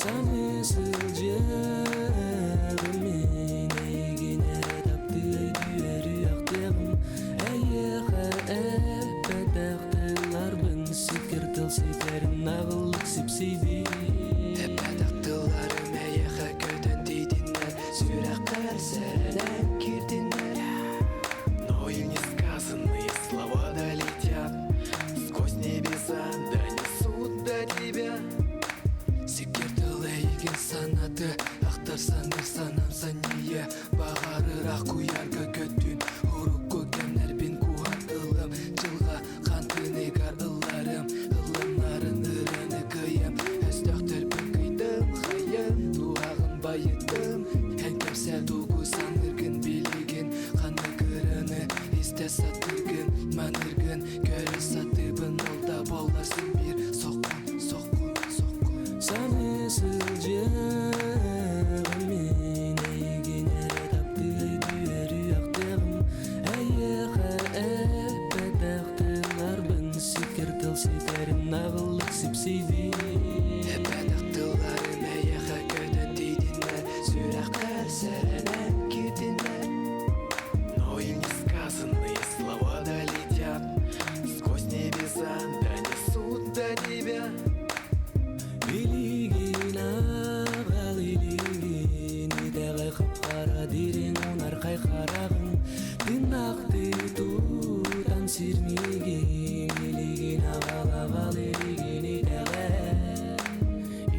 Speaker 5: Саны сылдьыаҕым мин эйигин эрэ таптыы үөрүөхтүөҕүм эйиэхэ эппэтэх тылларбын сиккир тыл ситэрин наҕыллык сипсийдии Эппэтэх тылларым эйиэхэ көтөн тиийдиннэр сүрэххэр сэрэнэн киирдиннэр
Speaker 7: Но и несказанные слова долетят Сквозь небеса донесут до тебя
Speaker 5: Сиккир тыл эйигин санаты Ахтар саныыр санам санньыйа Баҕарыраах куйаарга көттүн Урукку кэмнэрбин куһан ылым Дьылҕа хантыныгар ылларым Ылланарын ырыаны кыйым Өстөөхтөрбүн кыйдым хайым Туһаҕын байыттым Эн кэпсээ тугу саныыргын билигин Ханнык ырыаны истэ сатыыргын Маныргын көрө сатыыбын Ол да буоллар син биир соккун соккун соккун Саныы сылдьыаҕым мин эйигин эрэ таптыы үөрүөхтүөҕүм Эйиэхэ эппэтэх тылларбын сиккир тыл ситэрин наҕыллык сипсийдии
Speaker 7: Эппэтэх тылларым эйиэхэ көтөн тиийдиннэр Сүрэххэр сэрэнэн киирдиннэр Но и несказанные слова долетят Сквозь небеса донесут до тебя
Speaker 5: Билигин аҕал илиигин итэҕэй хап-хара дириҥ унархай хараҕыҥ тыыннаахтыы тутан сирмиигин илигин аҕал аҕал илигин итэҕэй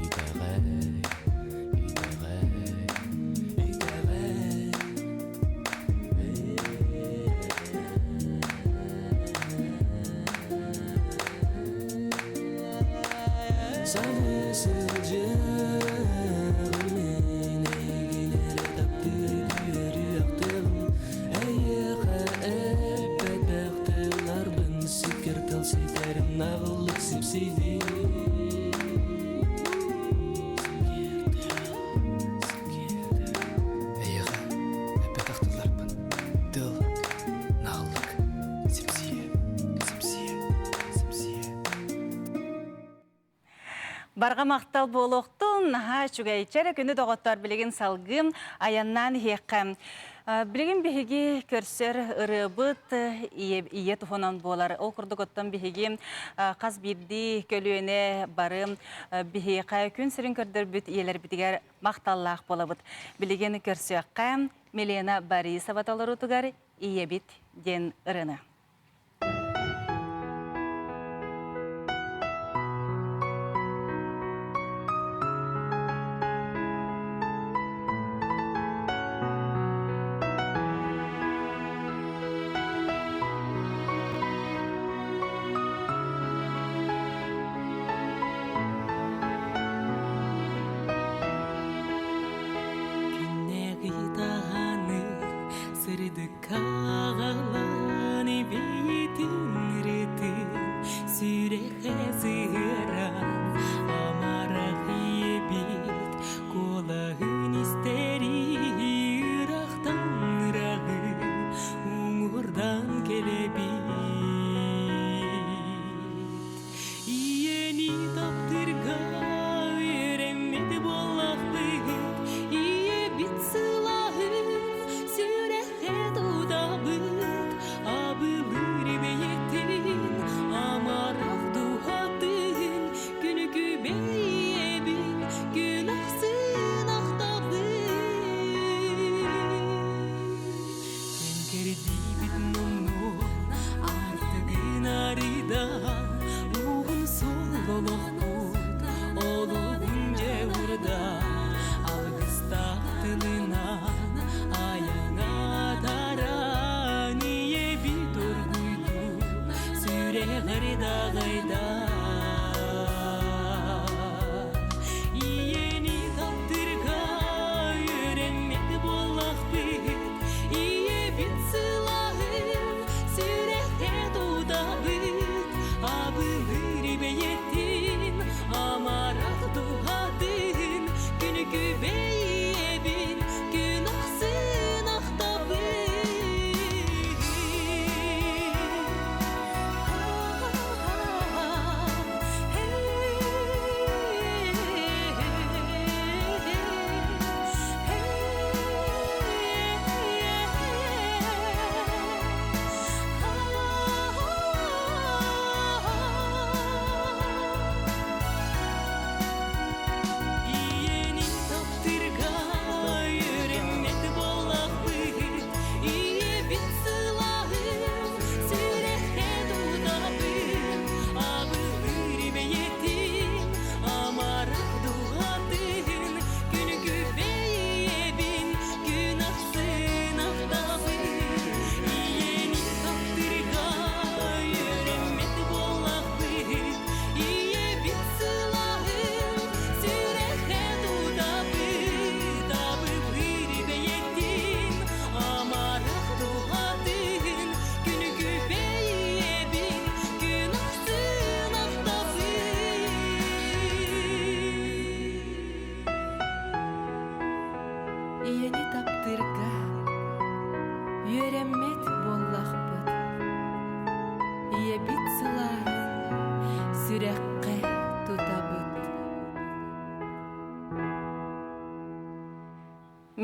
Speaker 5: итэҕэй итэҕэй итэҕэй Саныы сылдьыаҕым мин эйигин эрэ таптыы үөрүөхтүөҕүм Эйиэхэ эппэтэх тылларбын сиккир тыл ситэрин наҕыллык сипсийдии
Speaker 7: Эйиэхэ эппэтэх тылларбын тыл наҕыллык сипсийэ сипсийэ сипсийэ
Speaker 1: Барҕа махтал буолуохтун, наһаа үчүгэй. Чэрэ күнү доҕоттор билигин салгыым, айаннаан иһиэххэ. Билигин биһиги көрсөр ырыабыт ийэ туһунан буолар. Ол курдук оттон биһиги хас биирдии көлүөнэ бары биһиэхэ күн сирин көрдөрбүт ийэлэрбитигэр махталлаах буолабыт. Билигин көрсүөххэ Милена Борисова толоруутугар Ийэбит диэн ырыаны.
Speaker 5: Күннээҕи таһааны сырдыкка аҕалан.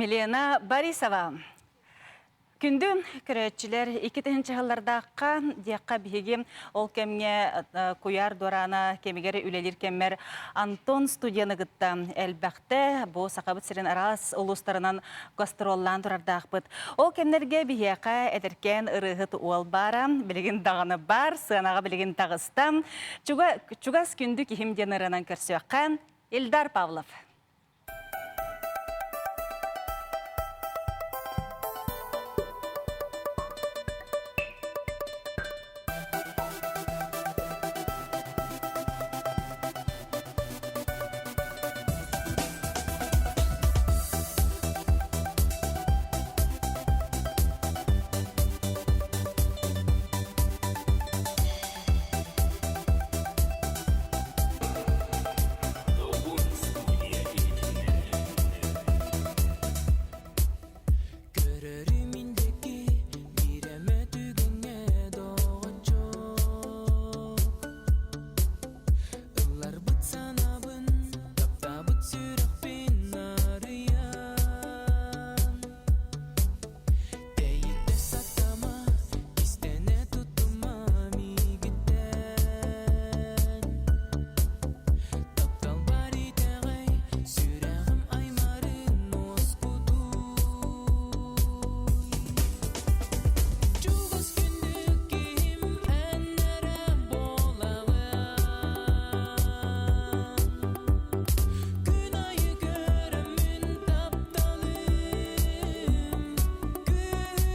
Speaker 1: Милена Борисова. Күндү көрөөччүлэр, 2000 сыллардаахха диэххэ биһиги ол кэмҥэ куйаар дуораана кэмигэр үлэлиир кэммэр Антон студияны кытта элбэхтэ бу Сахабыт сирин араас улуустарынан гастроллаан турардаахпыт. Ол кэмнэргэ биһиэхэ эдэркээн ырыаһыт уол баара, билигин даҕаны баар, сыанаҕа билигин таҕыста. Чугас күндү киһим диэн ырыанан көрсүөххэ Ильдар Павлов.
Speaker 5: Көрөрүм инники биирэмэ түгэҥҥэ доҕоччуок Ылларбыт санаабын, таптаабыт сүрэхпин арыйан Тэйитэ сатама, кистэнэ тутума миигиттэн Таптал бар итэҕэй, сүрэҕим аймарын уоскутууй Чугас күндү киһим эн эрэ буолаҕын Күн айы көрөммүн тапталым Күүрэр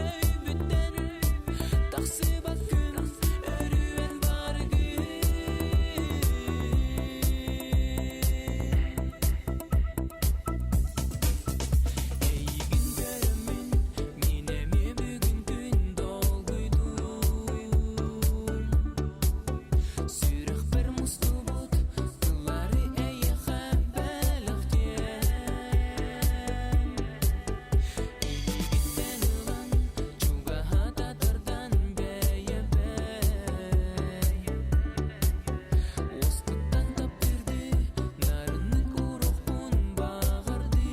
Speaker 5: өйбүттэн тахсыбат күн өрүөн баргын Эйигин көрөммүн мин эмиэ бүгүн күн долгуйдум Сүрэхпэр мустубут тыллары эйиэхэ бэлэхтиэм Илиигиттэн ылан чугаһата тардан бэйэбэр Уоскуттан таптыырды нарыннык уруохпун баҕардым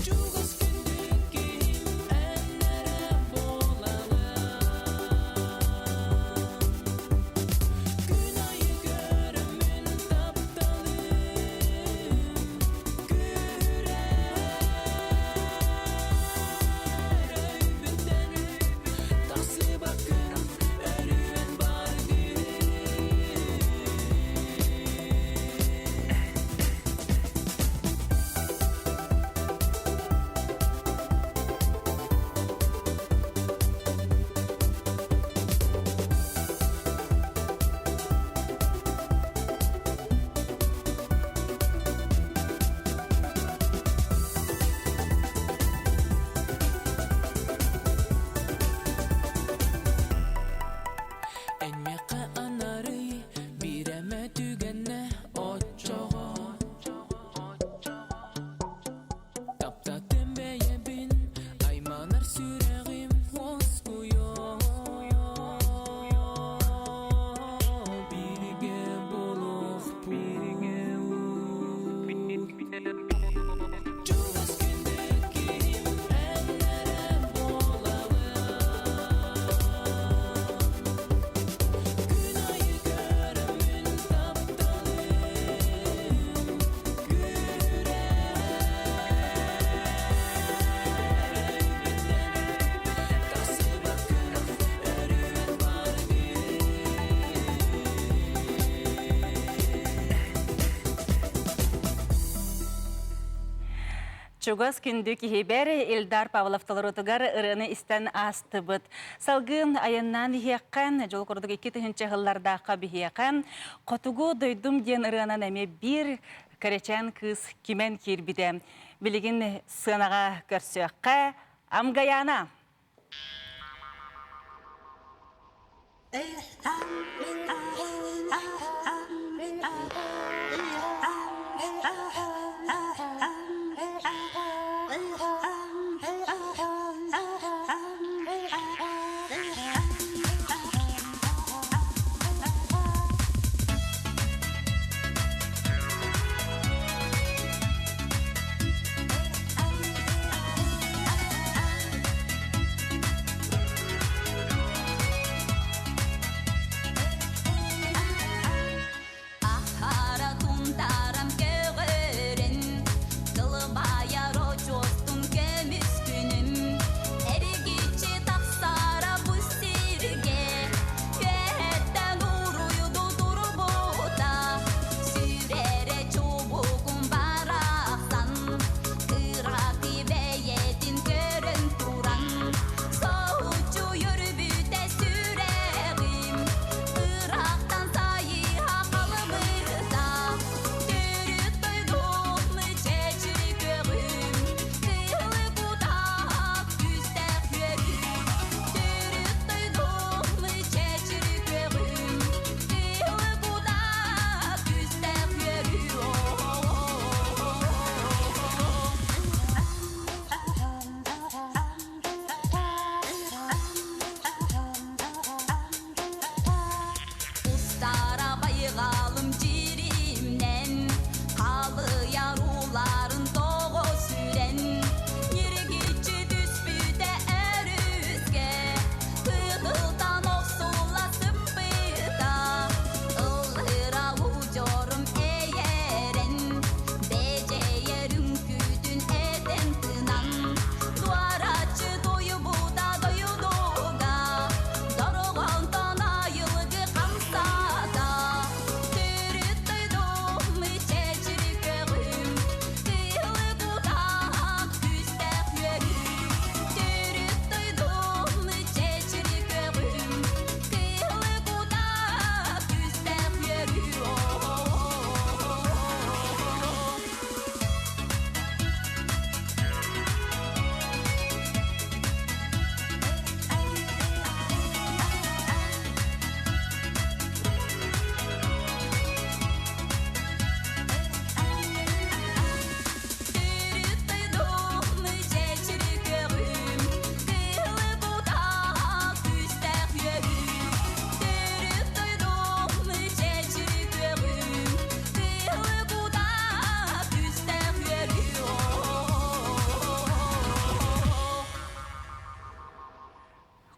Speaker 5: Чугас күндү киһим эн эрэ буолаҕын Күн айы көрөммүн тапталым Күүрэр өйбүттэн тахсыбаккын өрүөн баргын Эн миэхэ анарый биирэмэ түгэннэ оччоҕо Таптатым бэйэбин айманар сүрэҕим уоскуйуо Бииргэ буолуохпут Чугас күндү киһим эн эрэ буолаҕын Күн айы көрөммүн тапталым
Speaker 1: Чугас күндү киһибэр Ильдар Павлов толоруутугар ырыаны истэн аастыбыт. Салгыы айаннаан иһиэххэ, дьол курдук 2000 сыллардаахха биһиэхэ Хотугу дойдум диэн ырыанан эмиэ биир Кэрэчээн кыыс кимэн киирбитэ. Билигин сыанаҕа көрсүөххэ Амгаяна!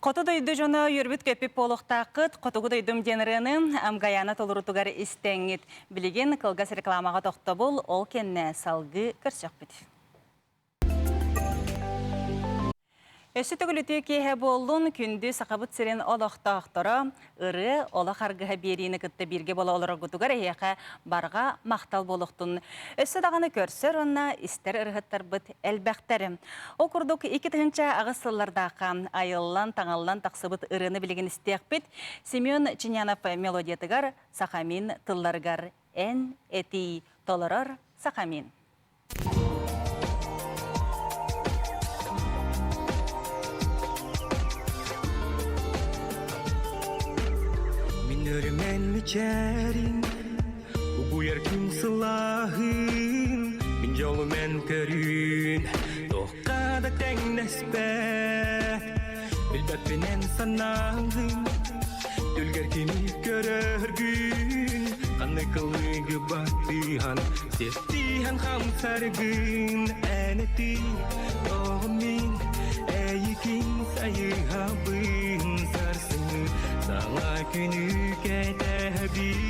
Speaker 1: Хоту дойду дьоно үөрбүт-көппүт буолуохтааххыт, Хотугу дойдум диэн ырыаны Амгаяна толорутугар истэҥҥит. Билигин кылгас рекламаҕа тохтобул, ол кэннэ салгыы көрсөхпүт. Өссө төгүл үтүө киэһэ буоллун, күндү Сахабыт сирин олохтоохторо, ырыа олох аргыһа биэриини кытта бииргэ буола олороргутугар эһиэхэ барҕа махтал буолуохтун. Өссө даҕаны көрсөр уонна истэр ырыһыттарбыт элбэхтэр. Ол курдук 2008 сыллардаахха айыллан, таҥаллан тахсыбыт ырыаны билигин истиэхпит. Семен Ченянов мелодиятыгар Сахамин тылларыгар Эн этии толорор Сахамин.
Speaker 8: Мин өрүмэн мичээрин, угуйар күн сылааһын, мин дьолум эн көрүүн, туохха да тэҥнэспэт. Билбэппин эн санааҕын, Түлгэр кими көрөргүн, Ханнык ыллыгы баттыһан, Сиэттиһэн хамсаргын, Эн этий, тоҕо мин Эйигин сайыһабын, Сарсыҥҥы саҥа күнү кэтэһэбин.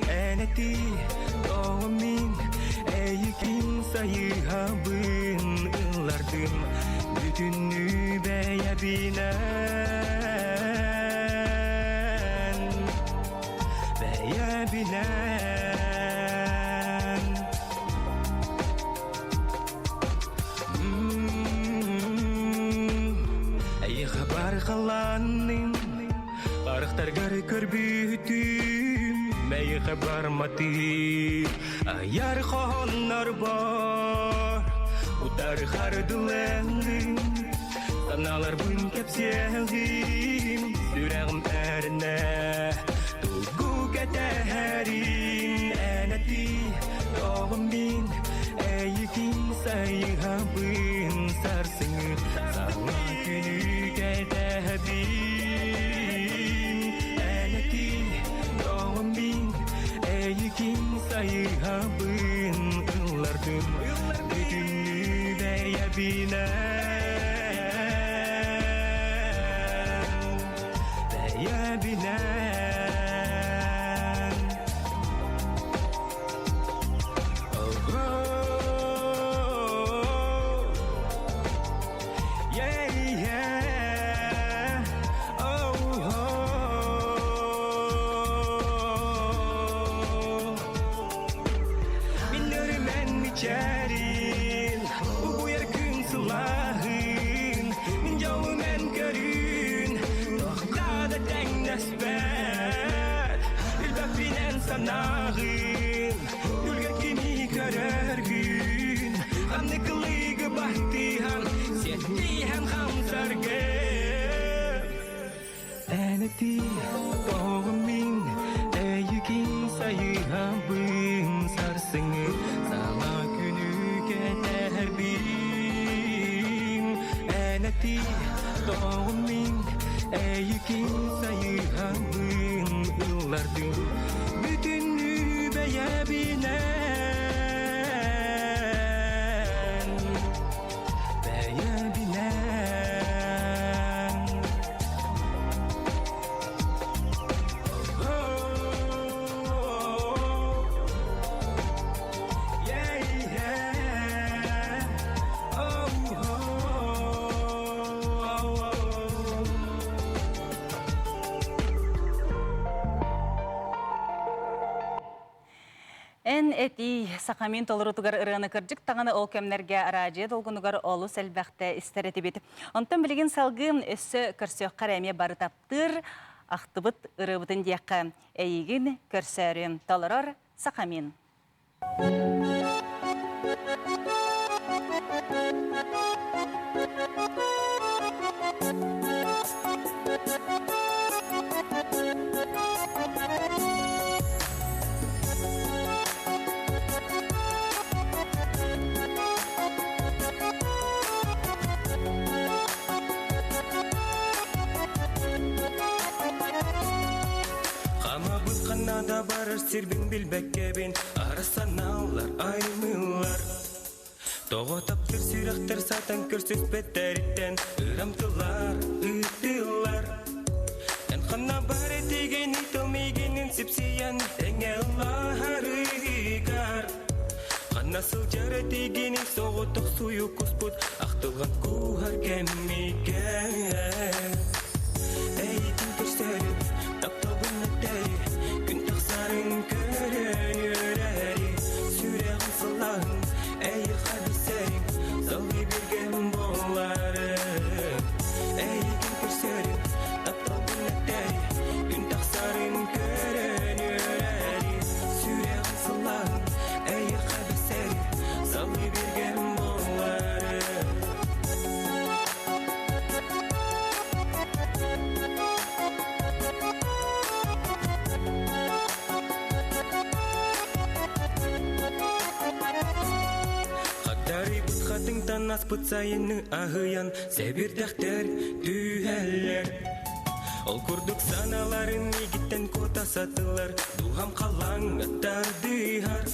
Speaker 8: Эн этий, тоҕо мин Эйигин сайыһабын, Ыллардым бүтүннүү бэйэбинэн, бэйэбинэн. Эйиэхэ бар халаанным, харахтаргар көрбүтүм, эйиэхэ барматыы, айар хоһооннор бар, утары хардылаһым, санааларбын кэпсиэҕим, сүрэҕим эрэнэ, тугу кэтэһэрин эн этий, тоҕо мин эйигин сайыһабын, сарсыҥҥы саҥа күнү кэтэһэбин. Эн этий, тоҕо мин эйигин сайыһабын, ыллардым бүтүннүү бэйэбинэн, бэйэбинэн. Yeah, yeah. Oh, oh. Мин мичээрин, угуйар күн сылааһын, мин дьолум эн көрүүн, туохха да тэҥнэспэт. Билбэппин эн санааҕын, үлгэр кими көрөргүн, ханнык ылыыгы баттыһан, сиэттиһэн хамсаргын. Эн этий, тоҕо мин эйигин сайыһабын, сарсыҥҥы саҥа күнү кэтэһэрбин. Эн этий, тоҕо мин эйигин сайыһабын, ыллардым бүтүннүү бэйэбинэн, бэйэбинэн. Yeah, yeah. Oh, oh, oh.
Speaker 1: Эн этии Сахамин толорутугар ырыаны кырдьык даҕаны ол кэмнэргэ араадьыйа долгунугар олус элбэхтэ истэр этибит. Онтон билигин салгыы өссө көрсүөххэ эрэ эмиэ бары таптыыр, ахтыбыт ырыабытын диэххэ эйигин көрсөөрү толорор Сахамин.
Speaker 8: Хамабыт ханна да барар сирбин билбэккэбин, Ара санаалар аймыылар. Тоҕо таптыр сүрэхтэр сатан көрсүспэттэриттэн Ырамтылар, ыытылар Эн ханна бар этигиний тыл миигинин сипсийэн Тэҥэ ыллаһарыгар Ханна сылдьар этигиний соҕотох суйукуспут Ахтылҕан кууһар кэммигэр Эйигин көрсөрүм, тапталбын эттэри Күн тахсарын көрөн үөрэри Сүрэҕим сылааһын эйиэхэ билсэрим Салгыы биргэн буоларым Эйигин көрсөрүм, тапталбын эттэри Күн тахсарын көрөн үөрэри Сүрэҕим сылааһын эйиэхэ билсэрим Салгыы биргэн буоларым Хагдарыйбыт хатыҥтан аспыт сайыны аһыйан Сэбирдэхтэр түһэллэр Ол курдук санааларын миигиттэн куота сатылар Дууһам халлааҥҥа тардыһар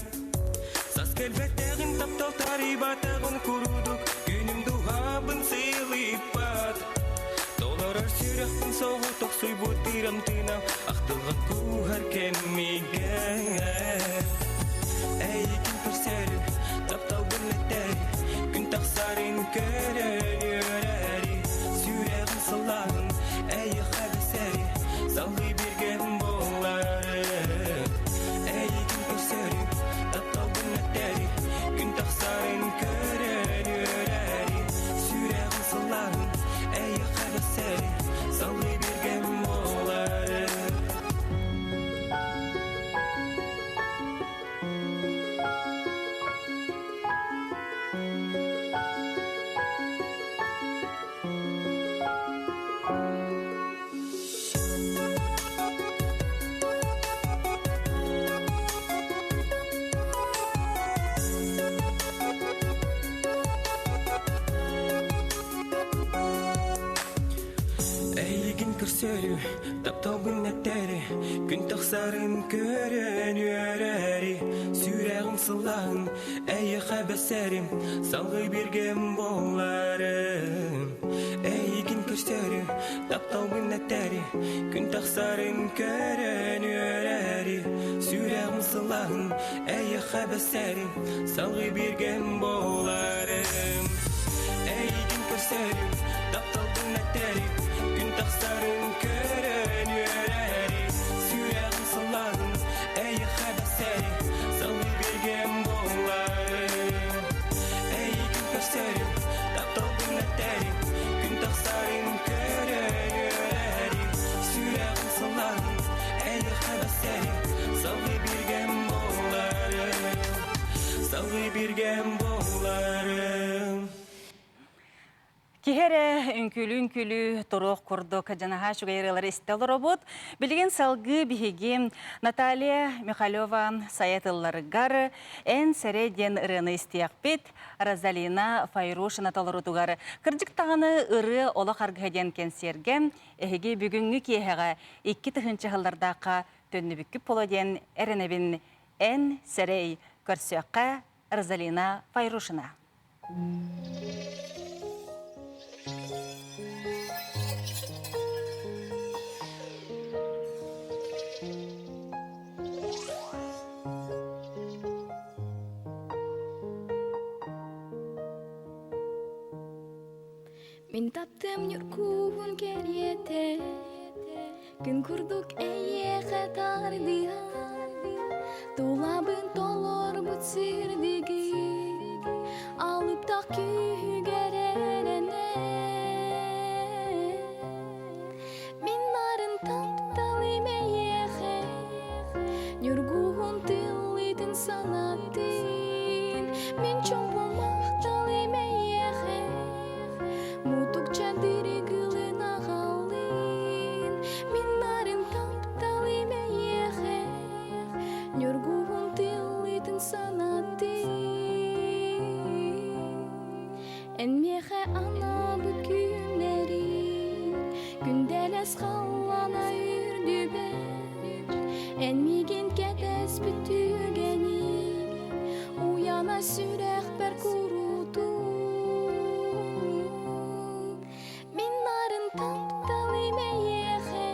Speaker 8: Сас кэлбэтэҕин таптал тарыйбатаҕын курдук Күнүм дууһабын сыылыйбат Толорор сүрэхпин соҕотохсуйбут тыырам тыынам Ахтылҕан кууһар кэмигэр Эйигин көрсөрүм, тапталбын этэри Күн тахсарын көрөн үөрэри Сүрэҕим сылааһын эйиэхэ билсэри Салгыы биргэн буолары Эйигин көрсөрүм, тапталбын этэри Күн тахсарын көрөн үөрэри Сүрэҕим сылааһын эйиэхэ билсэри Салгыы биргэн буолары Эйигин көрсөрү, тапталбын эттэри, күн тахсарын көрөн үөрэри, сүрэҕим сылааһын эйиэхэ бэсэрим, салгыы биргем буоларым. Эйигин көрсөрү, тапталбын эттэри, күн тахсарын көрөн үөрэри, сүрэҕим сылааһын эйиэхэ бэсэрим, салгыы биргем буоларым. Эйигин көрсөрүм, тапталбын эттэри, күн тахсарын көрөн үөрэри, сүрэҕим сылааһын эйиэхэ бэсэри, салгыы биргем буоларым. Эйигин көрсөрүм, тапталбын эттэри, күн тахсарын көрөн үөрэри, сүрэҕим сылааһын эйиэхэ бэсэри, салгыы биргем буоларым. Салгыы биргем буоларым.
Speaker 1: Киһи эрэ үҥкүүлүү-үҥкүүлүү туруох курдук дьанаһаа үчүгэй ырыалары истэ олоробут. Билигин салгыы биһиги Наталья Михалева сайа тылларыгар «Эн сэрэ» диэн ырыаны истиэхпит. Розалина Файрушина толоруутугар кырдьык даҕаны ырыа олох аргыһа диэн кэнсиэргэ эһиги бүгүҥҥү киэһэҕэ 2000 сыллардаахха төннүбүккүт буолуо диэн эрэнэбин. Эн сэрэй көрсүөххэ Розалина Файрушина.
Speaker 3: Мин таптым ньургуһун кэриэтэ Күн курдук эйиэхэ тардыһан Тулабын толорбут сирдигин Алыптах күүһүгэр эрэнэн Мин нарын тапталым эйиэхэ Ньургуһун тыллыытын санаттын Мин чуумпу махталым эйиэхэ Мутукча дырыгылын аҕаллын Мин нарын тапталым эйиэхэ Ньургуһун тыллыытын санаттын Эн миэхэ анаабыт күннэрин Күндэлэс халлана үрдүбэр Эн миигин кэтэспит түгэниҥ Уйана сүрэхпэр курутун. тапталым эйиэхэ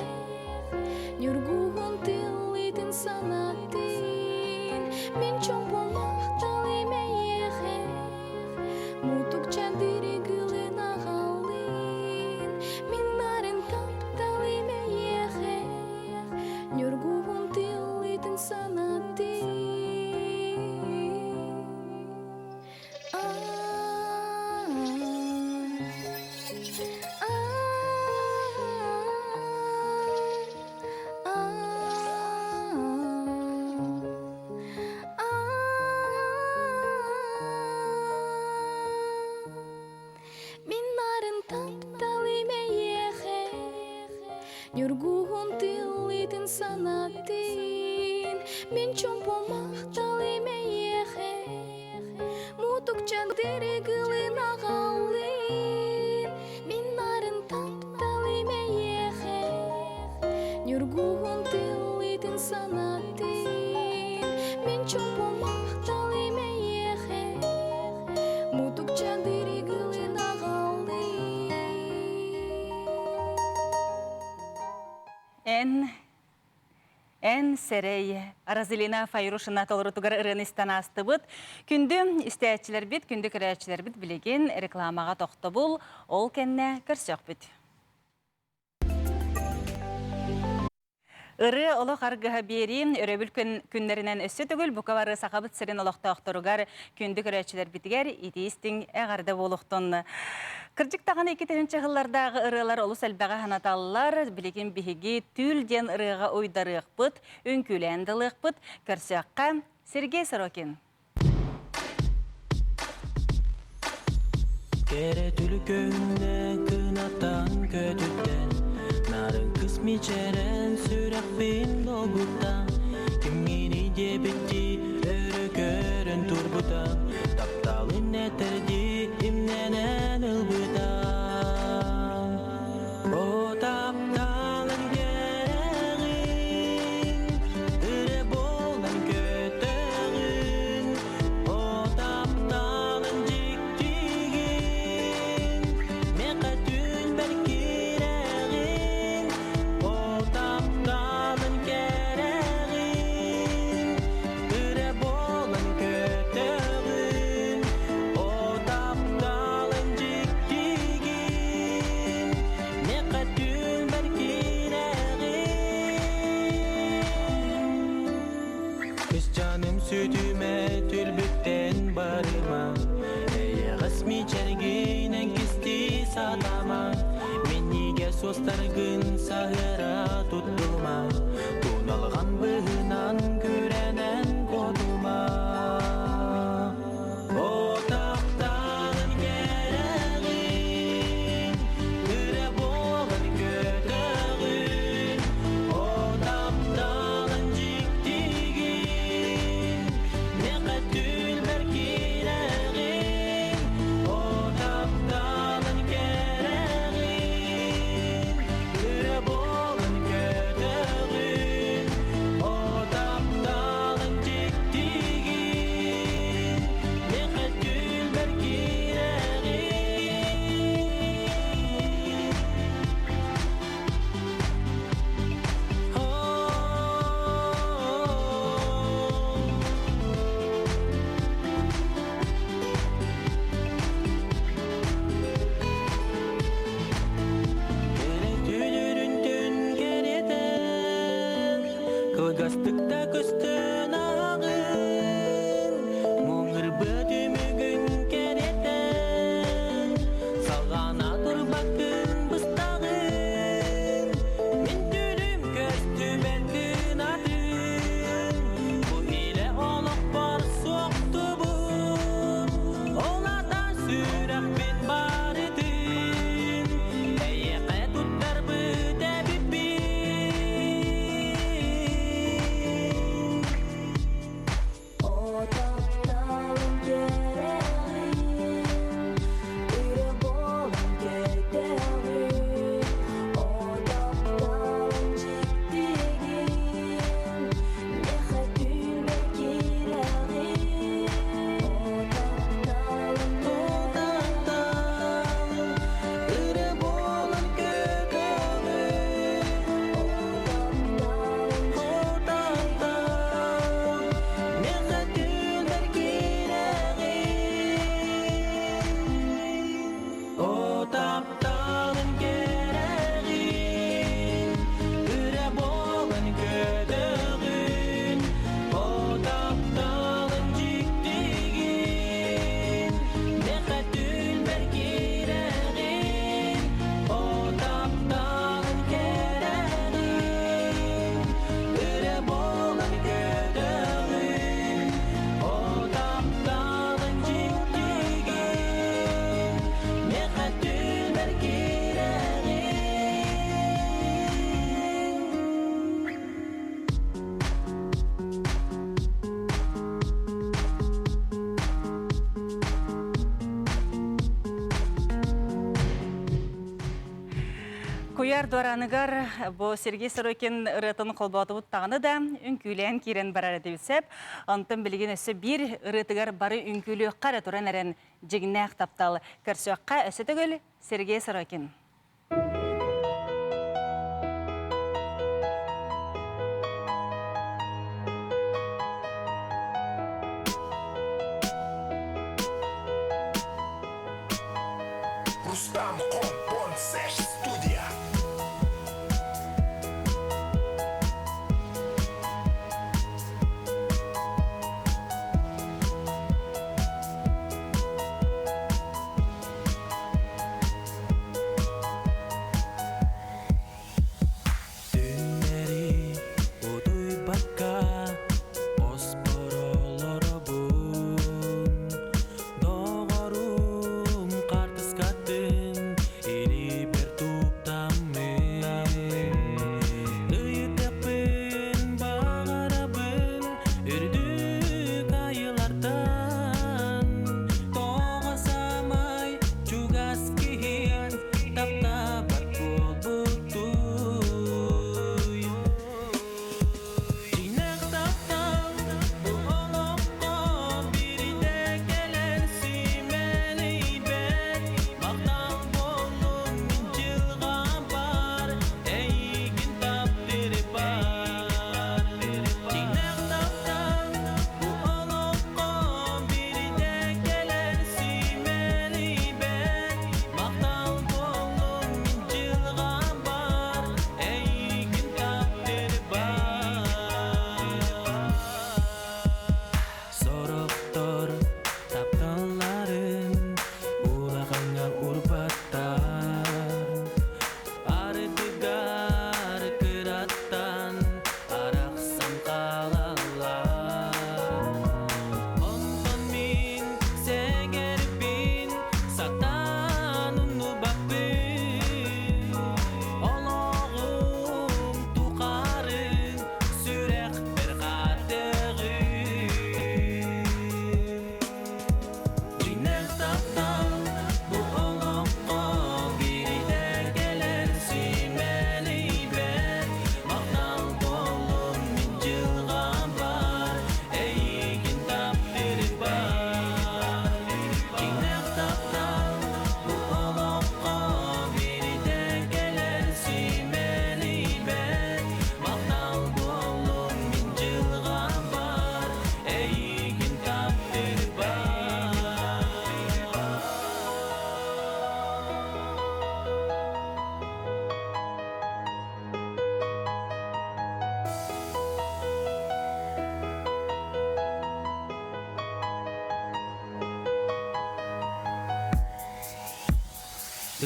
Speaker 3: Ньургуһун тыллыытын санаттын Мин чомпо махталым эйиэхэ Мутукча дырыгылын аҕаллын Мин нарын тапталым эйиэхэ Ньургуһун тыллыытын санаттын Мин нарын тапталым эйиэхэ Ньургуһун тыллыытын санаттын Мин чомпо махталым эйиэхэ Мутукча дырыгылын аҕаллын Мин нарын тапталым эйиэхэ Ньургуһун тыллыытын санаттын Мин чомпо махталым эйиэхэ Мутукча дырыгылын аҕаллын.
Speaker 1: Эн Эн сэрэй Розалина Файрушина толорутугар ырыаны истэн аастыбыт. Күндү истээччилэрбит, күндү көрөөччүлэрбит билигин рекламаҕа тохтобул, ол кэннэ көрсөхпүт. Ырыа олох аргыһа биэрии өрөбүл күннэринэн өссө төгүл бука бары Сахабыт сирин олохтоохторугар, күндү көрөөччүлэрбитигэр итии-истиҥ эҕэрдэ буолуохтун. Кырдьык даҕаны 2000 сыллардааҕы ырыалар олус элбэҕи санаталлар. Билигин биһиги Түүл диэн ырыаҕа уйдарыахпыт, үҥкүүлээн да ылыахпыт. Көрсүөххэ, Сергей Сорокин.
Speaker 8: Кэрэ түлүкүнэ кынаттан көтүттэн Нарын кыс мичэрэн сүрэхпин долгутта Кимҥиний диэбиттии өрө көрөн турбута Тапталын этэрдии имнэнэн ылбыта О тапталын кэрэҕин Өрө буолан көтөҕүн О тапталын дьиктигин Миэхэ түүнбэр киирэҕин О тапталын кэрэҕин Өрө буолан көтөҕүн О тапталын дьиктигин Миэхэ түүнбэр киирэҕин Кысчааным сүтүмэ түлбүттэн барыма Эйэҕэс мичэргинэн кистии сатама Минньигэс суостаргын саһыара туттума Туналҕан быһынан күрэнэн куотума Отахтаан кэрэҕин Үрэ буолан көтөҕүн Отаптаан дьиктигин Миэхэ түүлбэр киирэҕин Отаптаан кэрэҕин Үрэ буолан көтөҕүн Отаптаан дьиктигин Миэхэ түүлбэр киирэҕин. Кэрэ кэрэтэн, кылгастык да көстөн ааҕын, муҥырбы түмүгүн кэрэтэн, салҕана турбаккын быстаҕын, мин түлүм көстүбэт гынатын, бу илэ олохпор суохтубун, ол ата сүрэхпин барытын, эйиэхэ туттарбыт эбиппин.
Speaker 1: Куйаар дуорааныгар бу Сергей Сорокин ырыатын холбоотубут даҕаны да үҥкүүлээн киирэн барар этибит сөп. Онтон билигин өссө биир ырыатыгар бары үҥкүүлүөххэ эрэ туран эрэн дьиҥнээх таптал. Көрсүөххэ өссө төгүл Сергей Сорокин.
Speaker 6: Рустам Компон Сэш Студия.
Speaker 5: Түннэри утуйбакка оспоролоробун Доҕорум хаартыскатын илиибэр туттаммын Ыйытыахпын баҕарабын үрдүк айылартан Тоҕо саамай чугас киһиҥ таптаабат буолбутуй Дьиҥнээх таптал бу олоххо биирдэ кэлэр симэлийбэт Махтал буоллун мин дьылҕабар эйигин таптыырбар Дьиҥнээх таптал бу олоххо биирдэ кэлэр симэлийбэт Махтал буоллун мин дьылҕабар эйигин таптыырбар Сорохтор тапталларын улахаҥҥа урбаттар Ардыгар кыраттан арахсан хаалаллар Онтон мин сэгэрбин сатаан умнубаппын Олоҕум тухары сүрэхпэр хаатыгын Дьиҥнээх таптал бу олоххо биирдэ кэлэр симэлийбэт Махтал буоллун мин дьылҕабар эйигин таптыырбар Дьиҥнээх таптал бу олоххо биирдэ кэлэр симэлийбэт Махтал буоллун мин дьылҕабар эйигин таптыырбар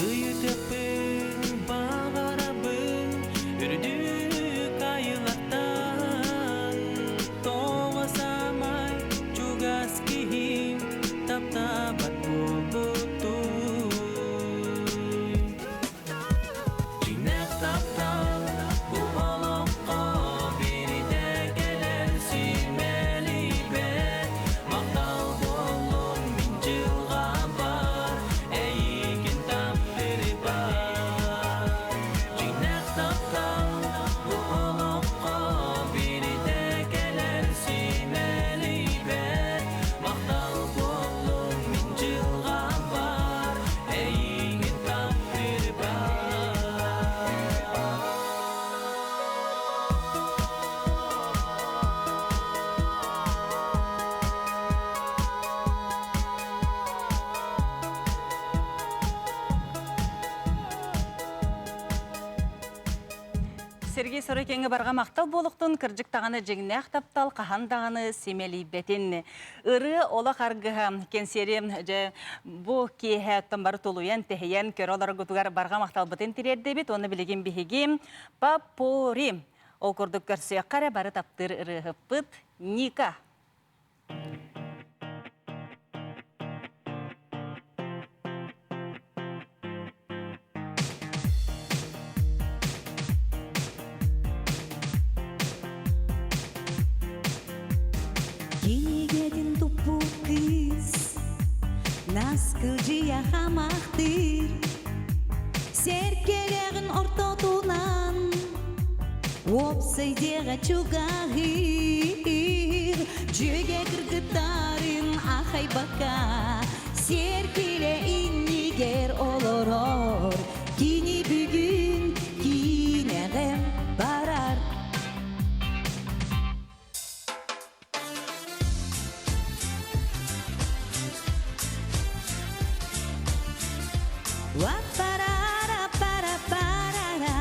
Speaker 5: Ыйытыахпын баҕарабын үрдүк айылартан Тоҕо саамай чугас киһим таптаабат буолбутуй Дьиҥнээх таптал бу олоххо биирдэ кэлэр симэлийбэт Махтал буоллун мин дьылҕабар эйигин таптыырбар Дьиҥнээх таптал бу олоххо биирдэ кэлэр симэлийбэт Махтал буоллун мин дьылҕабар эйигин таптыырбар
Speaker 1: Сергей Сорокиҥҥа барҕа махтал буолуохтун, кырдьык даҕаны дьиҥнээх таптал хаһан даҕаны симэлийбэтин. Ырыа олох аргыһа кэнсиэри дьэ бу киэһэ оттон бары тулуйан, тэһийэн көрө олороргутугар барҕа махталбытын тириэрдэбит уонна билигин биһиги Папори ол курдук көрсүөххэ эрэ бары таптыыр ырыаһыппыт Ника.
Speaker 4: Кинигэтин туппут кыыс Наскылдьыйа хамахтыыр Сэргэлээҕин ортотугар. Уопсай дьиэҕэ чугаһыыр, дьүөгэ кыргыттарын аахайбакка, сиэркилэ иннигэр олорор. Кини бүгүн киинэҕэ барар. Ла-парара-пара-парара.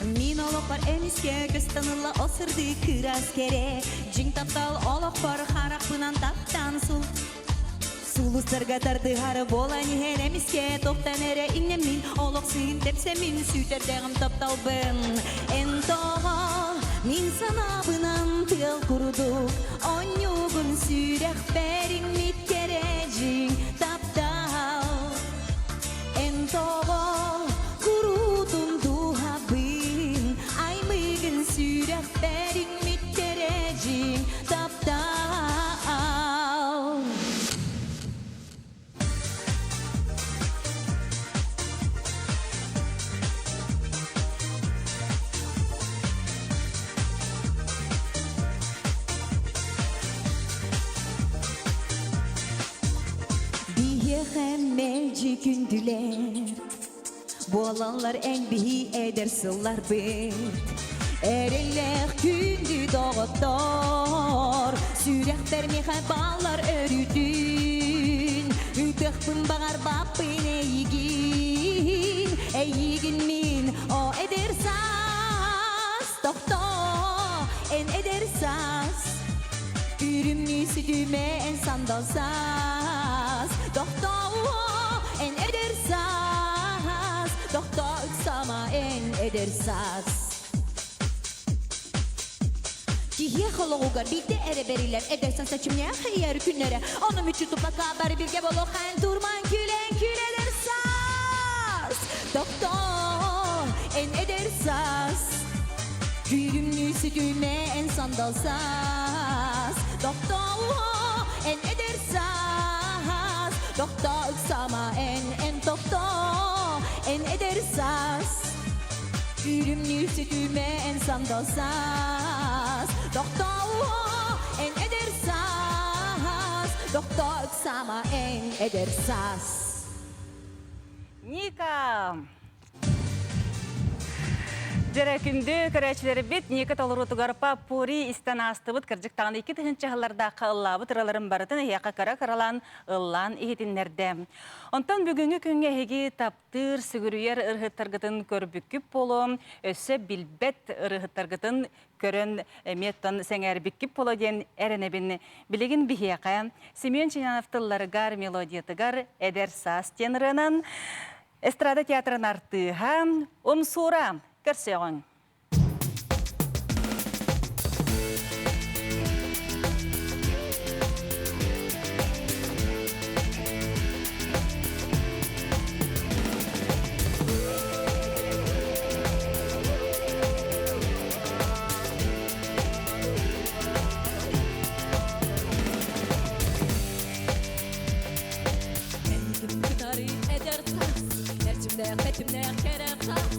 Speaker 4: Мин олохпор эмискэ көстөн ылла ол сырдык кырас кэрэ дьиҥ таптал олохпор харахпынан таптаан сул Сулустарга тардыһар буолан иһэн эмискэ тохтон эрэ иҥнэммин олох сыын тэпсэммин сүүтэрдэҕим тапталбын эн тоҕо мин санаабынан тыал курдук онньугун сүрэхпэр иҥмит кэрэ дьиҥ таптал эн тоҕо куруутун дууһабын аймыгын сүрэхпэр иҥмит кэрэ дьиҥ таптал. Биһиэхэ мэлдьи күндүлэр Буолаллар эн биһи эдэр сылларбыт Эрэллээх күндү доҕоттор Сүрэхпэр миэхэ бааллар өрүүтүн Ыытыахпын баҕарбаппын эйигин Эйигин мин о эдэр саас Тохтоо эн эдэр саас Үрүмнүү сүтүмэ эн сандал саас Тохтоо эн эдэр саас Тохтоо ыксама эн эдэр саас Киһиэхэ олоҕугар биирдэ эрэ бэриллэр эдэр саас сочумнээх ийэр күннэрэ Ону мүччү туппакка бары бииргэ болуоххайн турман күлэн күлэлэр саас Тохтоо эн эдэр саас Күүрүмнүү сүтүмэ эн сандал саас Тохтоо эн эдэр саас Тохтоо ыксама эн эн тохтоо эн эдэр саас Күүрүмнүү сүтүмэ эн сандал саас Тохтоо эн эдэр саас Тохтоо ыксама эн эдэр саас
Speaker 1: Ника! Дьэрэ күндү көрөөччүлэрбит Ника толоруутугар Паппури истэн аастыбыт кырдьык даҕаны 2000 сыллардаахха ыллаабыт ыраларын барытын эһиэхэ кыра-кыралаан ыллаан иһитиннэрдэ. Онтон бүгүҥҥү күҥҥэ эһиги таптыыр, сүгүрүйэр ырыһыттаргытын көрбүккүт буолуо, өссө билбэт ырыһыттаргытын көрөн эмиэ оттон сэҥээрбиккит буолуо диэн эрэнэбин. Билигин биһиэхэ Семен Ченянов тылларыгар, мелодиятыгар «Эдэр саас» диэн ырыанан Эстрада театрын артыыһа Умсуура көрсүөҕүҥ.
Speaker 5: Эйигин кытары эдэр саас, эрчимнээх тэтимнээх кэрэ хаас,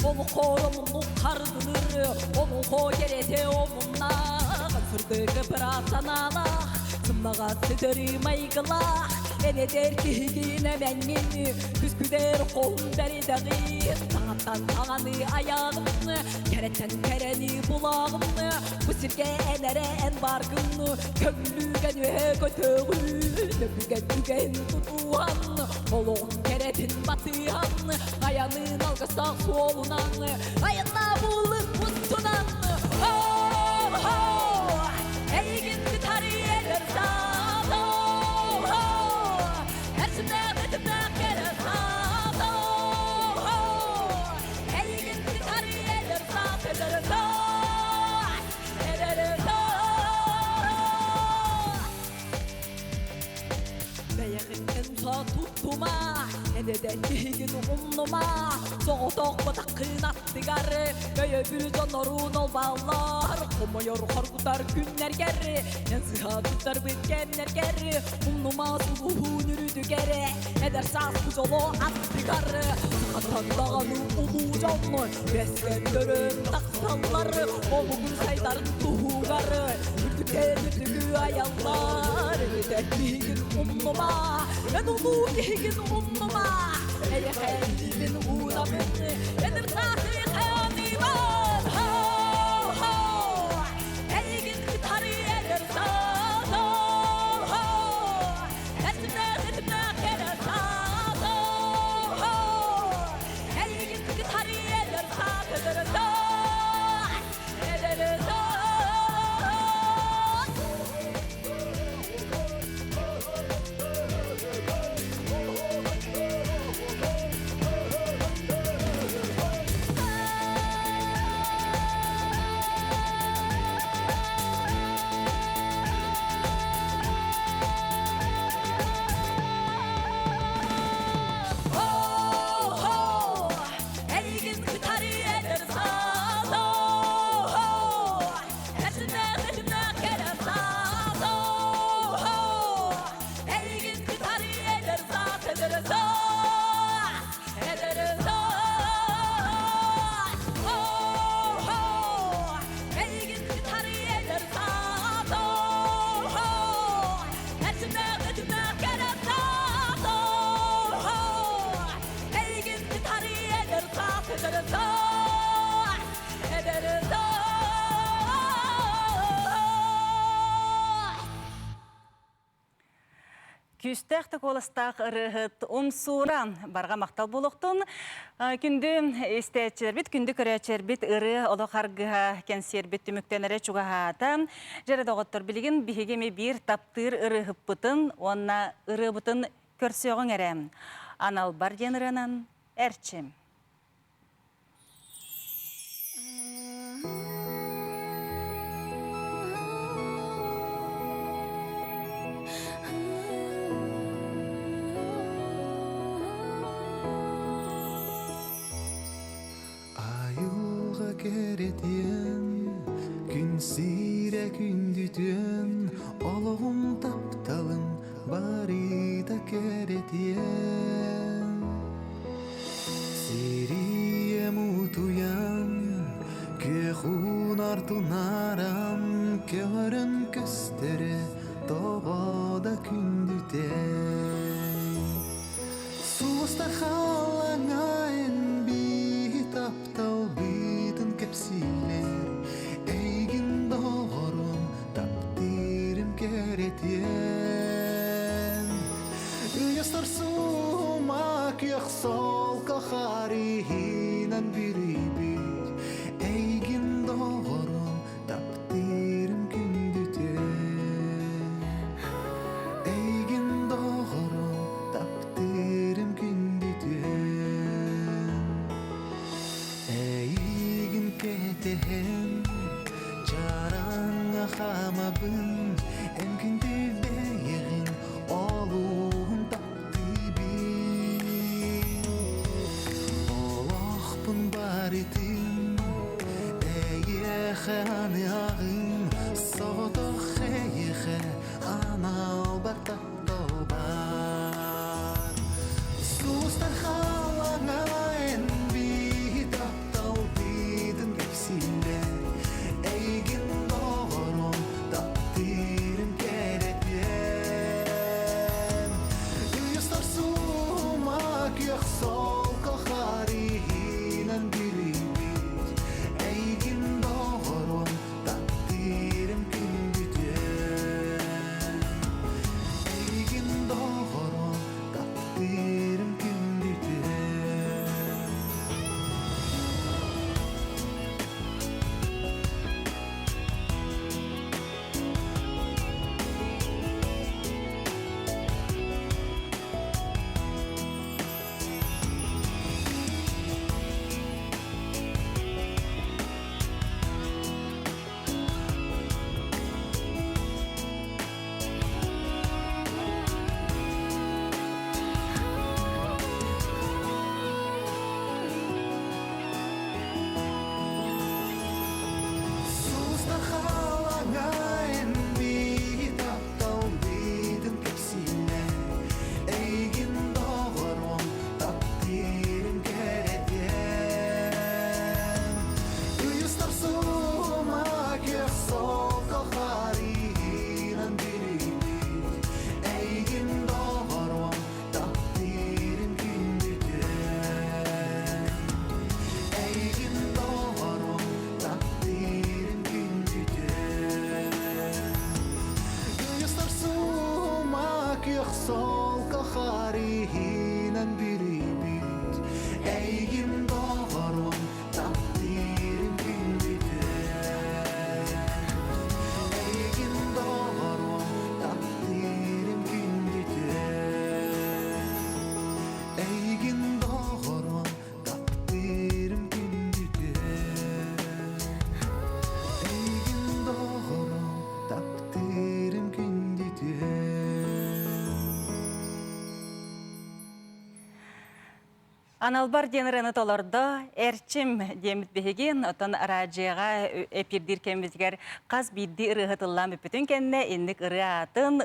Speaker 5: Олоххор омуннук хардылыр, олоҥхо кэрэтэ омуннаах, сырдык ыпыраах санаалаах, сымнаҕас сытырыы майгылаах, эн эдэр киһигин эмэҥҥин, күскүдэр хоһун бэридэҕин, саҥаттан саҥаны айаҕын, кэрэттэн кэрэни булаҕын, бу сиргэ эн эрэ эн бааргын, көҥүлүгэн үөһэ көтөҕүн, өбүгэн үгэһин тутуһан, олоҕун кэрэтин батыһан, айанын алгыстаах суолунан, айаннаа буллук устунан, Ho-ho! Эйигин кытары эдэр саас, Ho-ho! Эрчимнээх этимнээх кэрэ саас, Ho-ho! Эйигин кытары эдэр саас, эдэр саас, эдэр саас. Бэйэҕиттэн туттума, энэдэн киһигин умнума, соҕотох батаххын аттыгар, өйөбүл дьоннорун олбаллар. Хомойор хоргутар күннэргэр Эн сыһа туттарбыт кэмнэргэр Умнума сулуһун үрүтүгэр Эдэр саас бу дьоло аттыгар Сахаттан даҕаны улуу дьоннор Үөскэн төрөөн тахсаллар Омугун сайдарын туһугар Үрдүктэн үрдүгү айаллар Эбэтэр биһигин умнума Эн улуу киһигин умнума Эйэхэ илиибин уунабын Эдэр сааһы ханыыбын Хо-хо Эйигин кытары эдэр саас Хо-хо Эрчимнээх эрчимнээх кэрэ саас Хо-хо Эйигин кытары эдэр саас Эдэр саас Эдэр саас Ho-ho! Эйигин кытары эдэр саас Ho-ho! Эрчимнээх эрчимнээх кэрэ саас Ho-ho! Эйигин кытары эдэр саас Эдэр саас Эдэр саас Ho-ho! Эйигин кытары эдэр саас Ho-ho! Эрчимнээх эрчимнээх кэрэ саас Ho-ho! Эйигин кытары эдэр саас Эдэр саас Эдэр саас
Speaker 1: Күүстээх да куоластаах ырыаһыт Умсуура барҕа махтал буолуохтун. Күндү истээччилэрбит, күндү көрөөччүлэрбит ырыа олох аргыһа кэнсиэрбит түмүктэнэрэ чугаһаата. Дьэрэ доҕоттор, билигин биһиги эми биир таптыыр ырыаһыппытын уонна ырыабытын көрсүөҕүҥ эрэ. Аналбар диэн ырыанан Эрчим.
Speaker 2: Айылҕа кэрэтиэн, күн сиирэ күндүтүөн, олоҕум тапталым барыта кэрэтиэн. Сирием утуйан, күөх уунар тунааран, көҕөрөн көстөрө тоҕо да күндүтэй. Сулуста халаҥайын биһи таптал быытын кэпсиилэр, эйигин доҕорум таптыырым кэрэтиэн. Ыйастар сума күөх солко харыһынан бүрүйбүт, эйигин доҕорум таптыырым күндүтүн. Эйигин доҕорум таптыырым күндүтүн. Эйигин кэтэһэн чараҥҥа хаамабын, эн күндү бэйэҕин олуһун таптыыбын. Олохпун барытын эйиэхэ аныаҕым, соҕотох эйиэхэ аналбар тапталбар. Сулустар халаҥаайын биһи тапталбытын кэпсииллэр, эйигин доҕорум таптыырым кэрэтиэн. Ыйыстар сума күөх солко харыһынан бүрүйбүт, эйигин доҕорум таптыырым. Солко харыһынан бүрүйбүт Эйигин доҕорум таптыырым күндүтүн Эйигин доҕорум таптыырым күндүтүн Эйигин доҕорум таптыырым күндүтүн Эйигин доҕорум таптыырым күндүтүн
Speaker 1: Аналбар диэн ырыаны толордо Эрчим диэммит биһиги, оттон араадьыйаҕа эпирдиир кэммитигэр хас биирдии ырыаһы тыллаан бүппүтүн кэннэ инник ырыа аатын,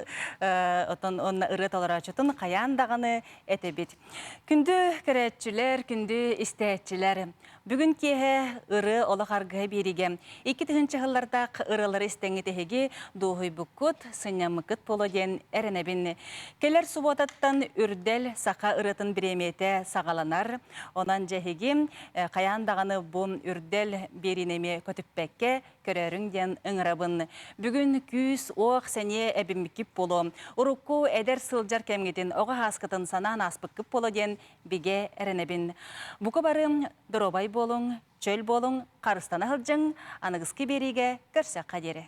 Speaker 1: оттон уонна ырыа толорооччутун хайаан даҕаны этэбит. Күндү көрөөччүлэр, күндү истээччилэр, бүгүн киэһэ ырыа олох аргыһа биэриигэ 2000 сыллардаах ырыалары истэҥҥит эһиги дуоһуйбуккут, сынньаммыккыт буолуо диэн эрэнэбин. Кэлэр субуотаттан Үрдэл саха ырыатын бириэмийэтэ саҕаланар. Онон дьэ эһиги хайаан даҕаны бу Үрдэл биэриини эмиэ көтүппэккэ көрөөрүҥ диэн ыҥырабын. Бүгүн күүс-уох, сэниэ эбиммиккит буолуо. Урукку эдэр сылдьар кэмҥитин оҕо ааскытын санаан ааспыккыт буолуо диэн бигэ эрэнэбин. Бука бары доруобай буолуҥ, чөл буолуҥ, харыстана сылдьыҥ, аныгыскы биэриигэ көрсөххө диэри.